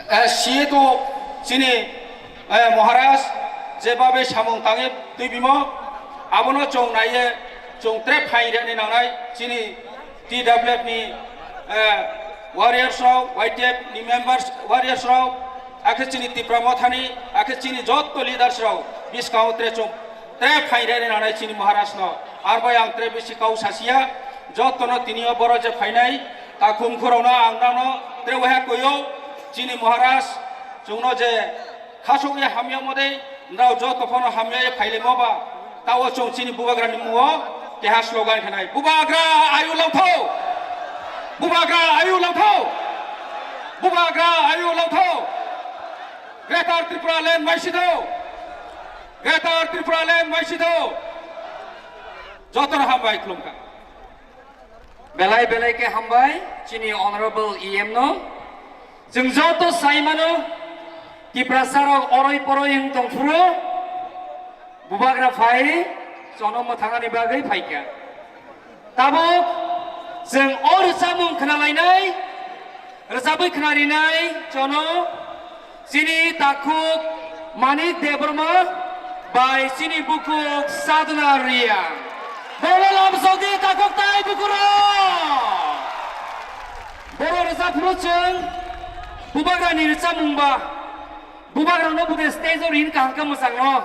Eh, siye to chini, eh, Maharaj jebabe samung tangwi twi bimo, abono chwng naiye Chwng tre phain rani nangnai chini T W F ni, eh, warriors rok, Y T F ni members, warriors rok, akhe chini Tipra Motha ni, akhe chini jotto leaders rok, bwskango tre chwng tre phain rani nangnai chini Maharaj no. Ar bai ang tre bisi kau sasiya, jotto no tini o boro je phainai, takhum khurao no ang nang no tre waha koyo, chini Maharaj chwng no je khasok ya hamya mode, nrao joto phano hamya ya phailemo ba, tao chwng chini Bubagra ni mungo keha slogan khanai, Bubagra ayu longtho! Bubagra ayu longtho! Bubagra ayu longtho! Greater Tripura Land maisitho! Greater Tripura Land maisitho! Jotono hambai khulumkha. Belai belai khe hambai chini Honorable E M no. Chwng joto sai mano, Tiprasa rok oroi poroi wng tong phuru, Bubagra phai chono mwthangani bagwi phaikha. Tabuk chwng o rwchapmung khna lainai, rwchapwi khna rinai chono. Chini takhuk Manik Debbarma bai chini bukhuk Sadhana Reang. Boro lamsokdi takhuk tai bukhurok. Boro rwchap phuru chwng Bubagrani rwchapmung ba. Bubagrano bude stage o rin kaham khe mwchangno.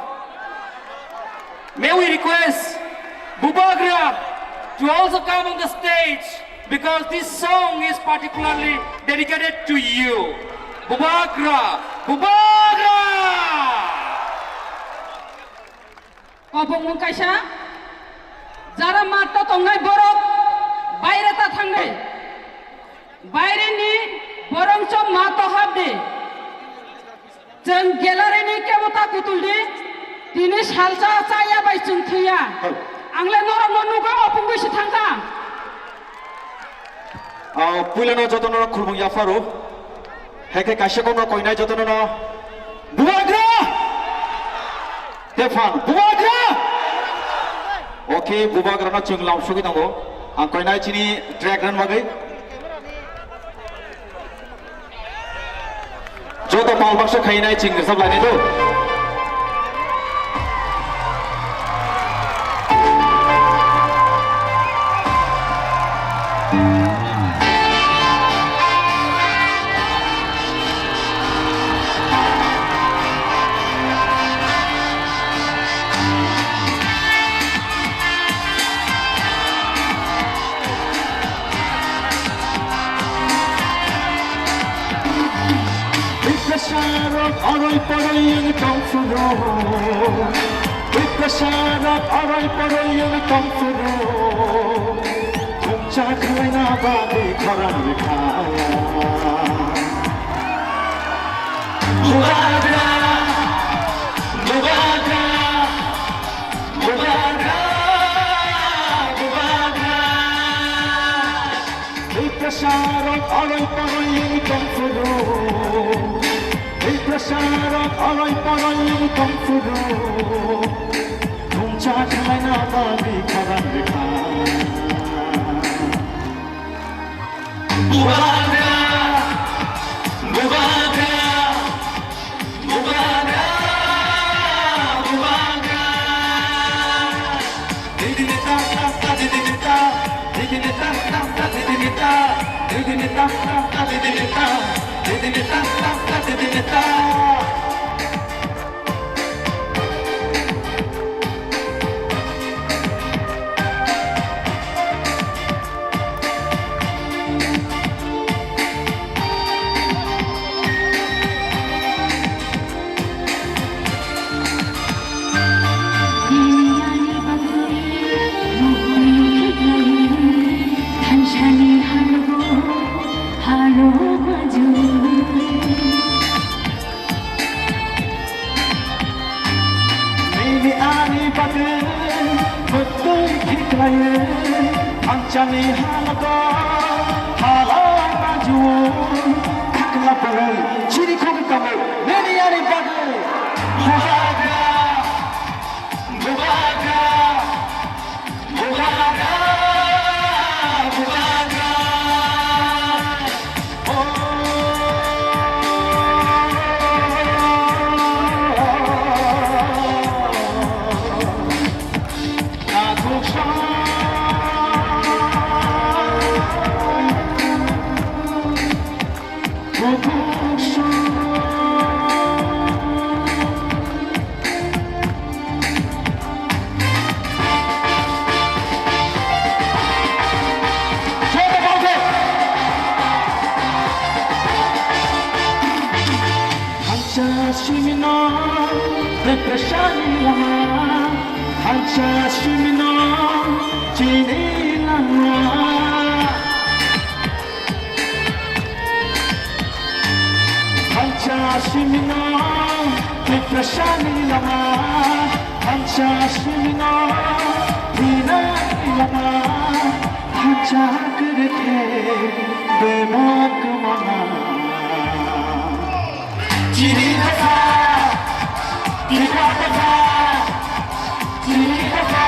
May we request Bubagra to also come on the stage because this song is particularly dedicated to you. Bubagra, Bubagra! Kopongmung kaisa, jara matto tongnai borok baire ta thangnai. Baire ni borok chwng matto habdi. Chwng gallery ni kebo ta kutul di, tini salsa chaya bai chwng thwiya. Ang le norok no nugo, opungwi se thangkha. Ah, puila no joto no khulmung yapharo. Heke kaisa kono koinai joto no. Bubagra! Tefan, Bubagra! Okay, Bubagra no chwng lamsugwi tongo. Ang koinai chini track run bagwi. Joto pal baksa khainai chwng rwchap lainai do. Biprasarok oroi poroi wng tong phuru. Biprasarok oroi poroi wng tong phuru. Thumsa khlaina bagwi khorang rwkha. Bubagra, Bubagra, Bubagra, Bubagra. Biprasarok oroi poroi wng tong phuru. Biprasarok oroi poroi wng tong phuru. Thumsa khlaina bagwi khorang rwkha. Bubagra, Bubagra, Bubagra, Bubagra. Didini ta ta ta didini ta, didini ta ta ta didini ta, didini ta ta ta didini ta, didini ta ta ta didini ta. Nini ani bagwi mwktwi khiklaiwi, ang chani halogo halai manju. Khakla bwrwi chiri khogwi tongwi, nini ani bagwi bubagra, bubagra. Bubagra, bubagra. Oh, takhuk song. Tiprasani lama, hancha simino chini lama. Hancha simino, Tiprasani lama, hancha simino, hinani lama, hancha kere khe, bema kumana. Chini dopha, Tipra dopha, chini dopha,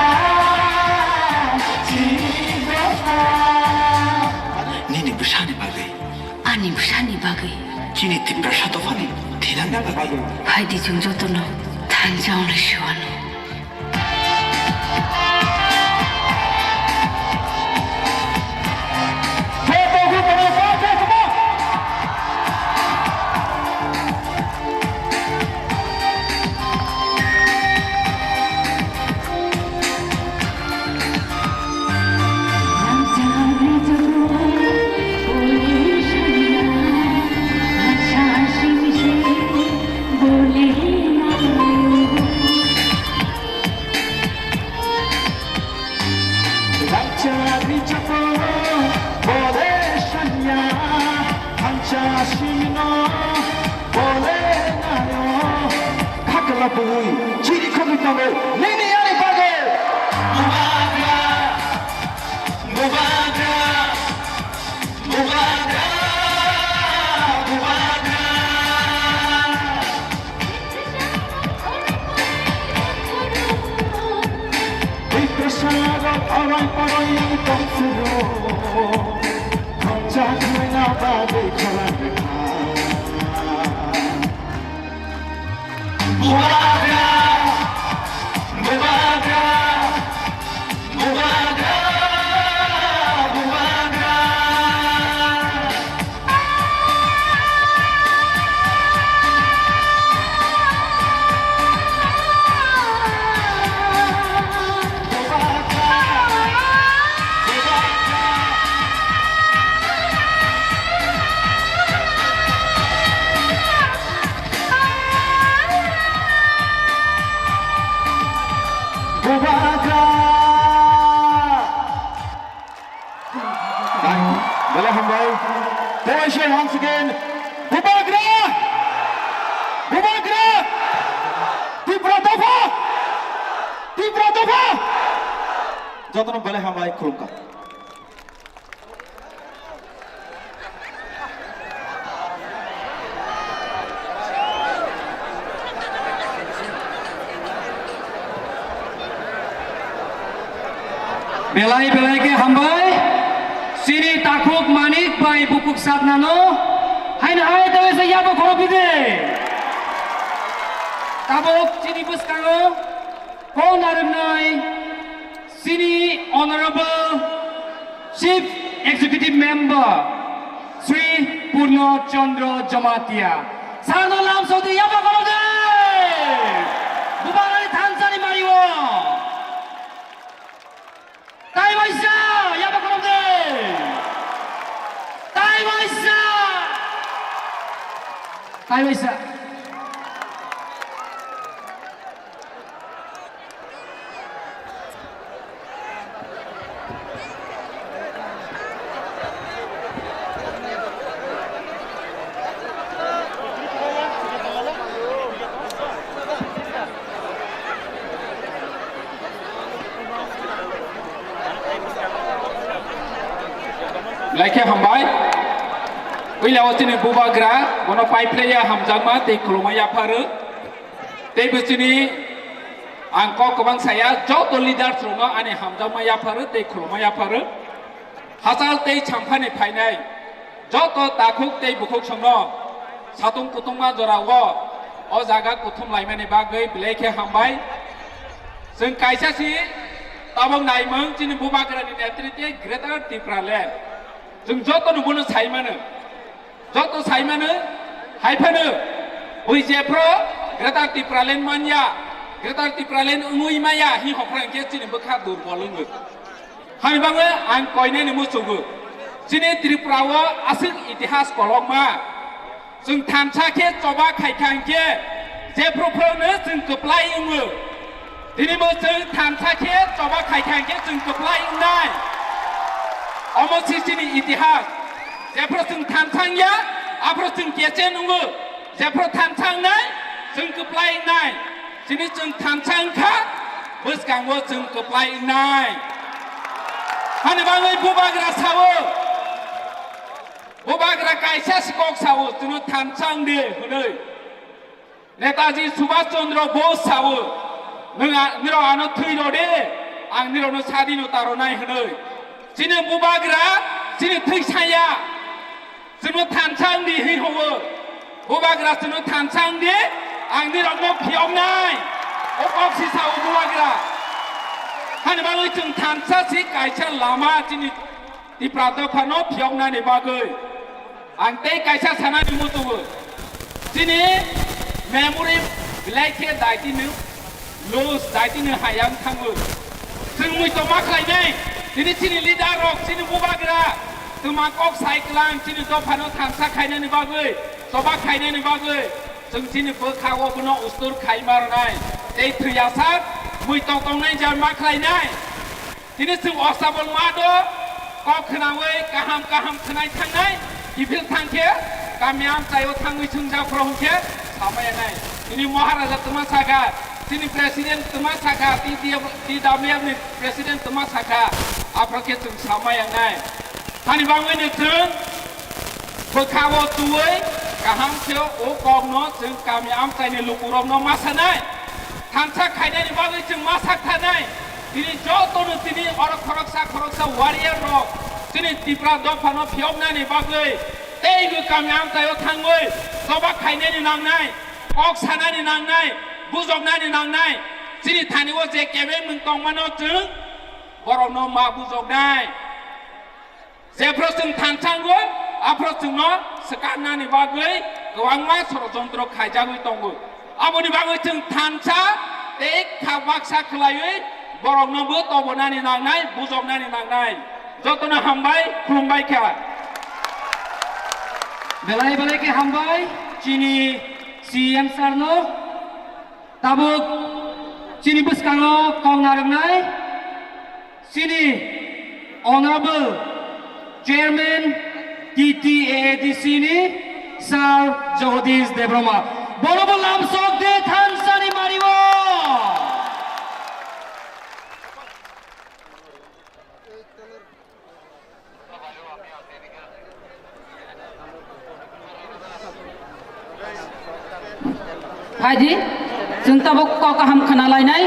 chini dopha. Nini bwsani bagwi. Ani bwsani bagwi. Chini Tiprasa dophani thinangni bagwi. Phaidi chwng jotono thansa wnglaisio ano. Racha rijako bole sanya, hancha simino bole nayo. Khakla bui, chiri khogwi tongo, nini ani bagwi. Bubagra, bubagra, bubagra, bubagra. Tiprasarok orai porai tongphuru, thangcha khlaina bagwi khalang rwkha. Bubagra, bubagra, bubagra, bubagra. Bubagra! Belai hambai. Twice once again, Bubagra! Bubagra! Tipra dopha! Tipra dopha! Jotono belai hambai, khulumkha. Belai belai khe hambai. Chini takhuk Manik bai bukuk satnano haino hai tawi se yabo khoro bide. Tabuk chini bwskango kok narwknai. Chini Honorable Chief Executive Member Shri Purno Chandra Jamatia. Sano lam sodi yaba kono de. Bubarani thansani mario. Tai waisa yaba kono de. Tai waisa. Tai waisa. Belai khe hambai. Puila o chini bubagra, bono pai phlaiya hamjakma tei khulumma yapharwi. Tei bo chini ang kok kwbang saya, joto leaders rokno ani hamjakma yapharwi tei khulumma yapharwi. Hachal tei champhani phainai joto takhuk tei bukhuk songno satung kutungma jorao o jaga kuthum laimani bagwi belai khe hambai. Chwng kaisa si tabok naimung chini bubagrani netrite Greater Tipraland. Chwng jotono bono sai mano. Joto sai mano, hai phano bui jephru Greater Tipraland manya, Greater Tipraland wngwi maya hi hokra hwnkhe chini bwkha durbol wngo. Hani bagwi ang koinani muchugo. Chini Tripura o aswk itihas kolokma. Chwng thansa khe choba khaikha hinkhe Jephru phruno chwng kwplai wngo. Tini bo chwng thansa khe choba khai thang khe chwng kwplai wngnai. Omo si chini itihas. Jephru chwng thansa wngya, aphru chwng kechen wngo. Jephru thansa wngnai, chwng kwplai wngnai. Chini chwng thansa wngkha, bwskango chwng kwplai wngnai. Hani bagwi bubagra sao. Bubagra kaisa si kok sao, chwngno thansa wngdi hwnwi. Netaji Subhash Chandra Bose sao, "Nwng a-, nirok ano thwi rw de, ang nirokno sadinota rwnai," hwnwi. Chini bubagra chini thwi saya, chwngno thansa wngdi hwnwi hwngo. Bubagra chwngno thansa wngdi, ang nirokno phiyoknai. O kok si sao bubagra. Hani bagwi chwng thansa si kaisa lama chini Tipra dophano phiyoknani bagwi ang tei kaisa sanani muchungo. Chini memory belai khe daitino loss, daitino hayang thango. Chwng muitu ma khlainai, tini chini leader rok, chini bubagra, twma kok sai klang, chini dophano thansa khainani bagwi, choba khainani bagwi, chwng chini bwkha o bono ustur khai ma rwnai. Tei thwiyasak, muitu tongnai jar ma khlainai. Tini chwng o sabol ma do, kok khnaui kaham kaham khwnai thangnai, kiphil thang khe, kami amchaio thangwi chwngjak phoro hwn khe samaya nai. Tini Maharaja twma sakha, tini President twma sakha, T D F, T W F ni President twma sakha, aphro khe chwng samaya nai. Hani bangwi ni chwng bwkha o twiwi kaham khe o kokno chwng kami amchaini lukurokno ma sanai. Thansa khainani bagwi chwng ma sak thanai. Tini jotono tini oro khoroksa khoroksa warrior rok chini Tipra dophano phiyoknani bagwi teibo kami amchaio thangwi choba khainani nangnai, kok sanani nangnai, bujoknani nangnai. Chini thani o je kebeng mung tongmano chwng borokno ma bujoknai. Jephru chwng thansa wngo, aphru chwngno swkaknani bagwi kwbangma sorojontro khaijagwi tongo. Aboni bagwi chwng thansa tei kha baksa khlaiwi borokno bo tobonani nangnai, bujoknani nangnai. Jotono hambai, khulumbai kha. Belai belai khe hambai chini C M sir no. Tabuk chini bwskango kok narwknai chini Honorable Chairman T T A A D C ni Sir Jagadish Debbarma. Bono bo lamsok de thansani mario. Phaidi, chwng tabuk kok kaham khna lainai,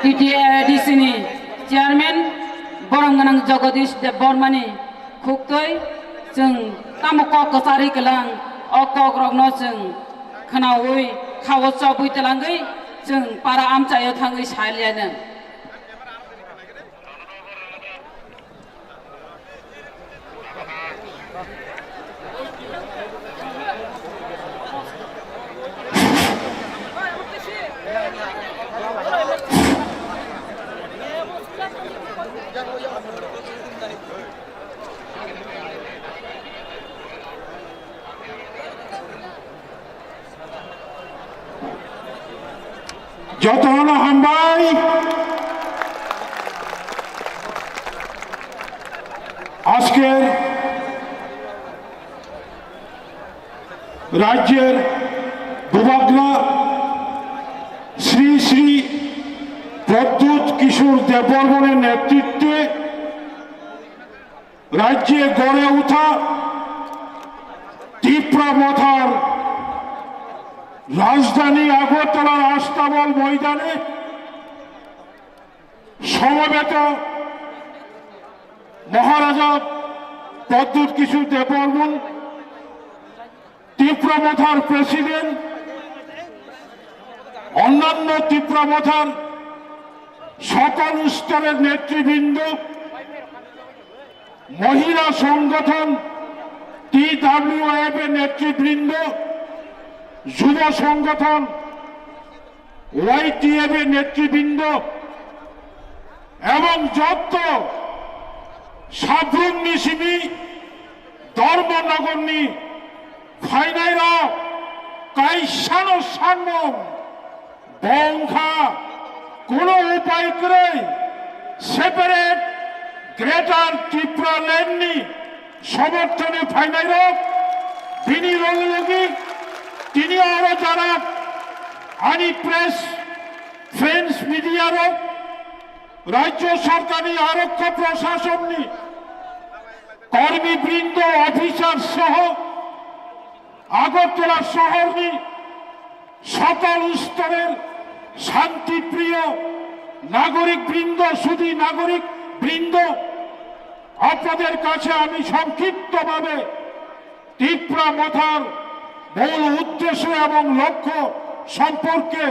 T T A A D C ni chairman, borom gwnang Jagadish Debbarma ni khuktwi, chwng tamo kok kwcharwi kwlang, o kok rokno chwng khnaui, khao chobwi twlangwi, chwng para amchaio thangwi sai lianw. Jotono hambai. আজকের রাজ্যের বুবাগ্রা শ্রী শ্রী প্রদ্যুৎ কিশোর দেববর্মনের নেতৃত্বে রাজ্যে গড়ে ওঠা তিপ্রা মথার রাজধানী আগরতলার আস্তাবল ময়দানে সমবেত মহারাজা প্রদ্যুৎ কিশোর দেববর্মন, তিপ্রা মথার প্রেসিডেন্ট, অন্যান্য তিপ্রা মথার সকল স্তরের নেতৃবৃন্দ, মহিলা সংগঠন, টিডাব্লিউএফ এর নেতৃবৃন্দ, যুব সংগঠন, ওয়াইটিএফ এর নেতৃবৃন্দ এবং যত সাব্রুম নিসিমি ধর্মনগরনি ফাইনাইরা Kaisano sanmung bo wngkha, kuno upai kwrwi separate Greater Tripura Land ni soborthone phainairok, bini logi logi tini oro jara ani press, friends, media rok, rajya sorkarni arokho prasasonni kormi brindo, officer soho Agartala sohorni সকল স্তরের শান্তিপ্রিয় নাগরিক বৃন্দ, সুধী নাগরিক বৃন্দ, আপনাদের কাছে আমি সংক্ষিপ্তভাবে তিপ্রা মথার মূল উদ্দেশ্য এবং লক্ষ্য সম্পর্কে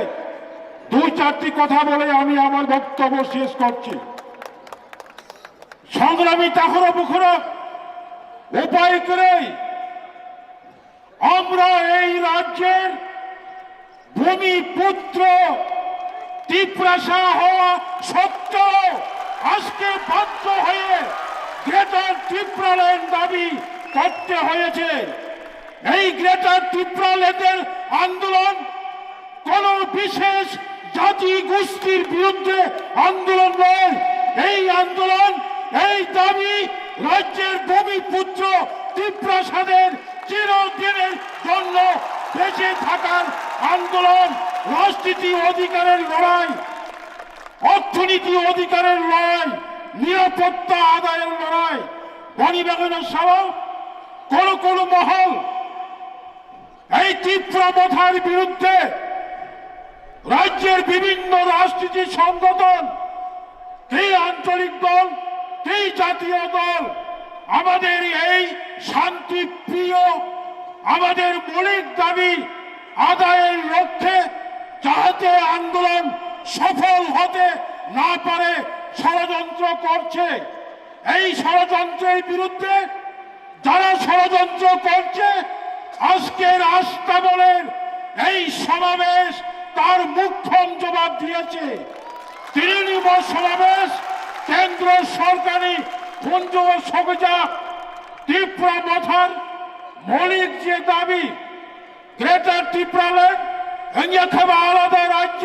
দুই চারটি কথা বলে আমি আমার বক্তব্য শেষ করছি। সংগ্রামী তাখরো বুখরো উপায় করে আমরা এই রাজ্যের ভূমিপুত্র তিপ্রাসা হওয়া সত্ত্বেও আজকে বাধ্য হয়ে গ্রেটার ত্রিপুরাল্যান্ড দাবি করতে হয়েছে। এই গ্রেটার ত্রিপুরাল্যান্ডের আন্দোলন কোনো বিশেষ জাতি গোষ্ঠীর বিরুদ্ধে আন্দোলন নয়। এই আন্দোলন, এই দাবি রাজ্যের ভূমিপুত্র তিপ্রাসাদের চিরদিনের জন্য বেঁচে থাকার আন্দোলন, রাজনীতি অধিকারের লড়াই, অর্থনীতি অধিকারের লড়াই, নিরাপত্তা আদায়ের লড়াই। বনি বাগানের সভাও কোনো কোনো মহল এই তিপ্রা মথার বিরুদ্ধে রাজ্যের বিভিন্ন রাজনীতি সংগঠন, কি আঞ্চলিক দল, কি জাতীয় দল, আমাদের এই শান্তিপ্রিয়, আমাদের মৌলিক দাবি আদায়ের লক্ষ্যে যাহাতে আন্দোলন সফল হতে না পারে ষড়যন্ত্র করছে। এই ষড়যন্ত্রের বিরুদ্ধে যারা ষড়যন্ত্র করছে, আজকের আস্তাবলের এই সমাবেশ তার মুখ্যম জবাব দিয়েছে। তিন নম্বর সমাবেশ কেন্দ্র সরকারি খুঞ্জুর সগজা তিপ্রা মথার মৌলিক যে দাবি, গ্রেটার ত্রিপুরাল্যান্ড, অথবা আলাদা রাজ্য,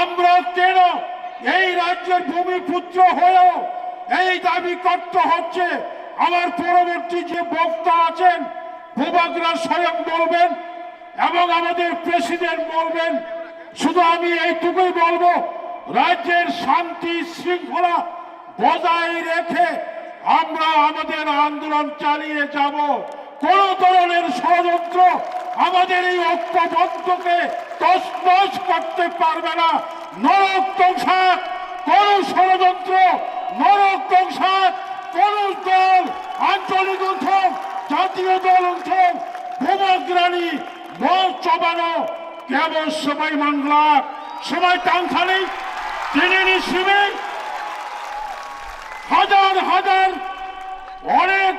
আমরা কেন এই রাজ্যের ভূমিপুত্র হয়েও এই দাবি করতে হচ্ছে? আমার পরবর্তী যে বক্তা আছেন, বুবাগ্রা স্বয়ং বলবেন এবং আমাদের প্রেসিডেন্ট বলবেন। শুধু আমি এইটুকুই বলবো, রাজ্যের শান্তি শৃঙ্খলা বজায় রেখে আমরা আমাদের আন্দোলন চালিয়ে যাব। কোনো ধরনের ষড়যন্ত্র আমাদের এই ঐক্যবদ্ধকে তছনছ করতে পারবে না। নরক তংসাক কোনো ষড়যন্ত্র, নরক তংসাক কোনো দল, আঞ্চলিক অংশক, জাতীয় দল অংশক, ভূমগ্রাণী মঞ্চ বানো কেবল সবাই মাংলা, সবাই টাংখানি টেনে নিশিবে। হাজার হাজার অনেক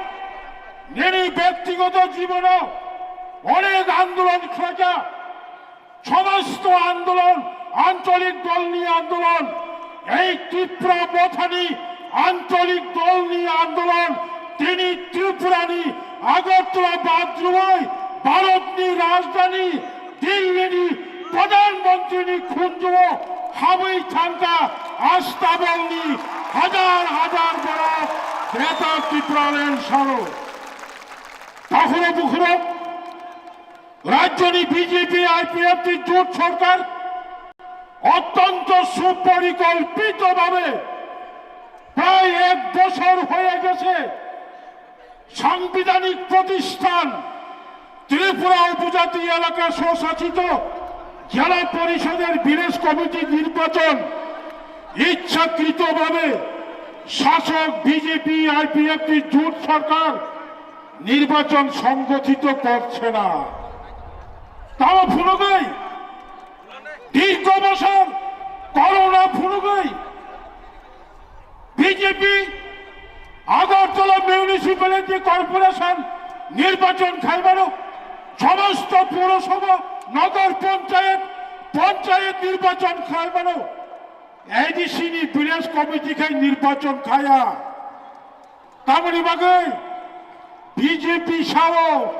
নিনি ব্যক্তিগত জীবন অনেক আন্দোলন খোঁজা, সমস্ত আন্দোলন, আঞ্চলিক দল নিয়ে আন্দোলন, এই তিপ্রা মথানি আঞ্চলিক দল নিয়ে আন্দোলন, তিনি ত্রিপুরানি আগরতলা বাদ্রুবই ভারতনি রাজধানী দিল্লিনি প্রধানমন্ত্রীনি খুঞ্জুও হাবই থাঙ্কা আস্তাবলনি হাজার হাজার বড় গ্রেটার ত্রিপুরাল্যান্ড সারো। তাহলে বুখরো রাজ্যনি বিজেপি আইপিএফটি জোট সরকার অত্যন্ত সুপরিকল্পিতভাবে প্রায় এক বছর হয়ে গেছে সাংবিধানিক প্রতিষ্ঠান ত্রিপুরা উপজাতি এলাকা স্বশাসিত জেলা পরিষদের ভিলেজ কমিটি নির্বাচন ইচ্ছাকৃতভাবে শাসক বিজেপি আইপিএফটি জোট সরকার নির্বাচন সংগঠিত করছে না। তাও ফুলুগই দীর্ঘ বছর করোনা ফুলুগই বিজেপি আগরতলা মিউনিসিপ্যালিটি কর্পোরেশন নির্বাচন খাইবানো, সমস্ত পৌরসভা, নগর পঞ্চায়েত, পঞ্চায়েত নির্বাচন খাইবানো, এডিসি নি ভিলেজ কমিটি খাই নির্বাচন খায়া। Tamoni bagwi B J P sao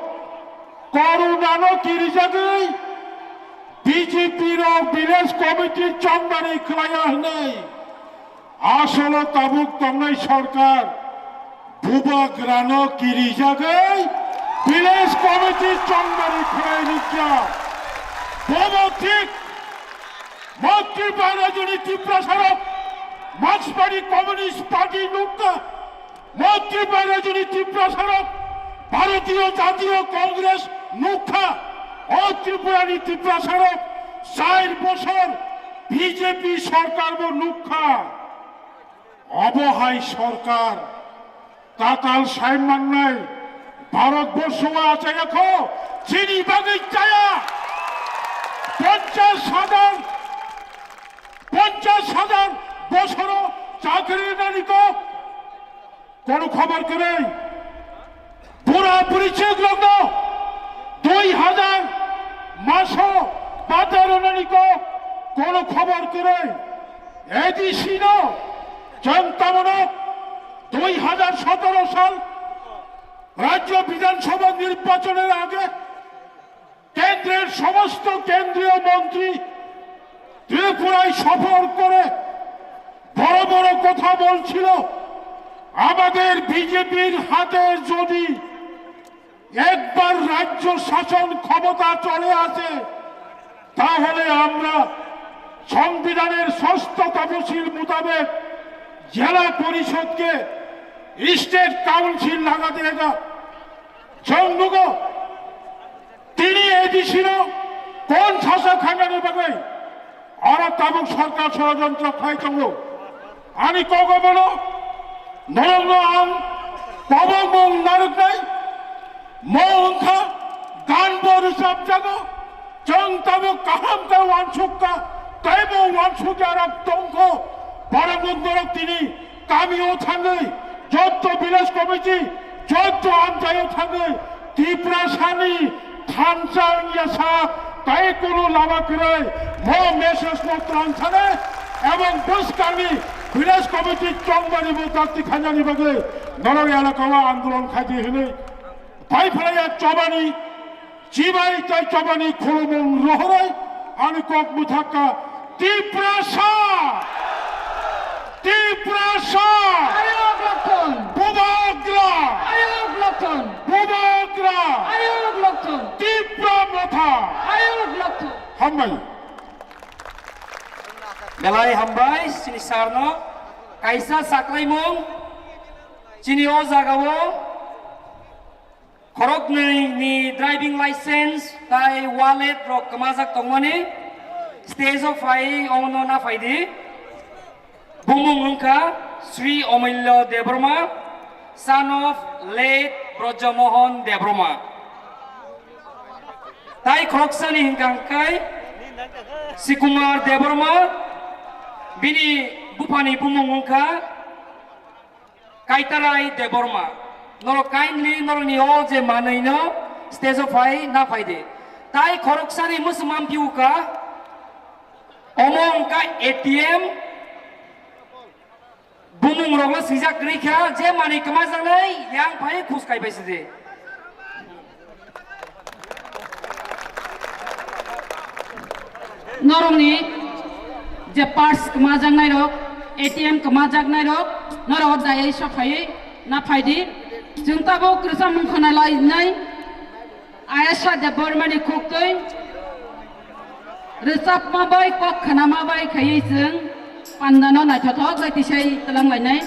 Corona no kirijagwi B J P rok village committee chongmani khlaiya hwnwi asolo tabuk tongnai sorkar bubagrano kirijagwi village committee chongmani khlai rikya. Bobo thik Mantri Bairajuni Tiprasarok Marksmani Communist Party nukha. Mantri Bairajuni Tiprasarok Bharatiyo Jatiyo Congress nukha. O Tripurani Tiprasarok char bosor B J P sorkarbo nukha. Obo hai sorkar tatal sai mannai Bharat borso o achaya kho, chini bagwi chaya. Ponchas hajar, ponchas hajar bosoro chakri rinani kok, kono khobor kwrwi. Bura buri chwk rokno dui hajar maso bata rinani kok, kono khobor kwrwi. A D C no chwng tamono দুই হাজার সতেরো সাল রাজ্য বিধানসভা নির্বাচনের আগে কেন্দ্রের সমস্ত কেন্দ্রীয় মন্ত্রী ত্রিপুরায় সফর করে বড় বড় কথা বলছিল। আমাদের বিজেপির হাতে যদি একবার রাজ্য শাসন ক্ষমতা চলে আসে, তাহলে আমরা সংবিধানের ষষ্ঠ তফসিল মোতাবেক জেলা পরিষদকে স্টেট কাউন্সিল লাগা দেগা। Chwng nugo, tini A D C no kon sasa khainani bagwi oro tabuk sorkar sorojontro khlai tongo. Ani kogobono norokno ang kobongmung narwknai, mo wngkha ganbo rwchapjago, chwng tabuk kaham khe uansukha, teibo uansukya rok tongkho, borok wng borok tini kamio thangwi, jotto village committee, jotto amchaio thangwi, Tiprasani thansa wngya sa, tai kunu lama kwrwi, mo message no tran sane, ebong bwskangni village committee chongmani bo dakti khainani bagwi, norok elaka o andolon khaidi hinwi, pai phalaya chobani, chibai tei chobani khulumung rohoroi ani kok mwthakka Tiprasa! Tiprasa! Ayok Lokthon! Bubagra! Ayok Lokthon! Bubagra! Ayok Lokthon! Tipra Motha! Ayok Lokthon! Hambai! Belai hambai chini sarno kaisa saklaimung chini o jagao Khoroknwi ni driving license tai wallet rok kwmajak tongmani stage o phai omono naphai di. Bumung wngkha Sri Omulya Debbarma, son of late Brajamohan Debbarma. Tai khoroksani hwnkha hwnkhe Sikumar Debbarma, bini buphani bumung wngkha Kaitarai Debbarma, norok kindly norokni o je manwi no stage o phai na phai di. Tai khoroksani mwswmam phiuka, omo wngkha A T M, bumung rokno swijak kwrwi kha, je manwi kwmajaknai yang phai khus kai bai sidi. Norokni je purse kwmajaknai rok, A T M kwmajaknai rok, norok dayai sophaiwi na phaidi. Chwng tabuk kwrwsa mung khwnalainai Ayasha Debbarmani khuktwi rwchapma bai kok khwnama bai khaiwi chwng pandano naithothok bai tisai twlanglainai.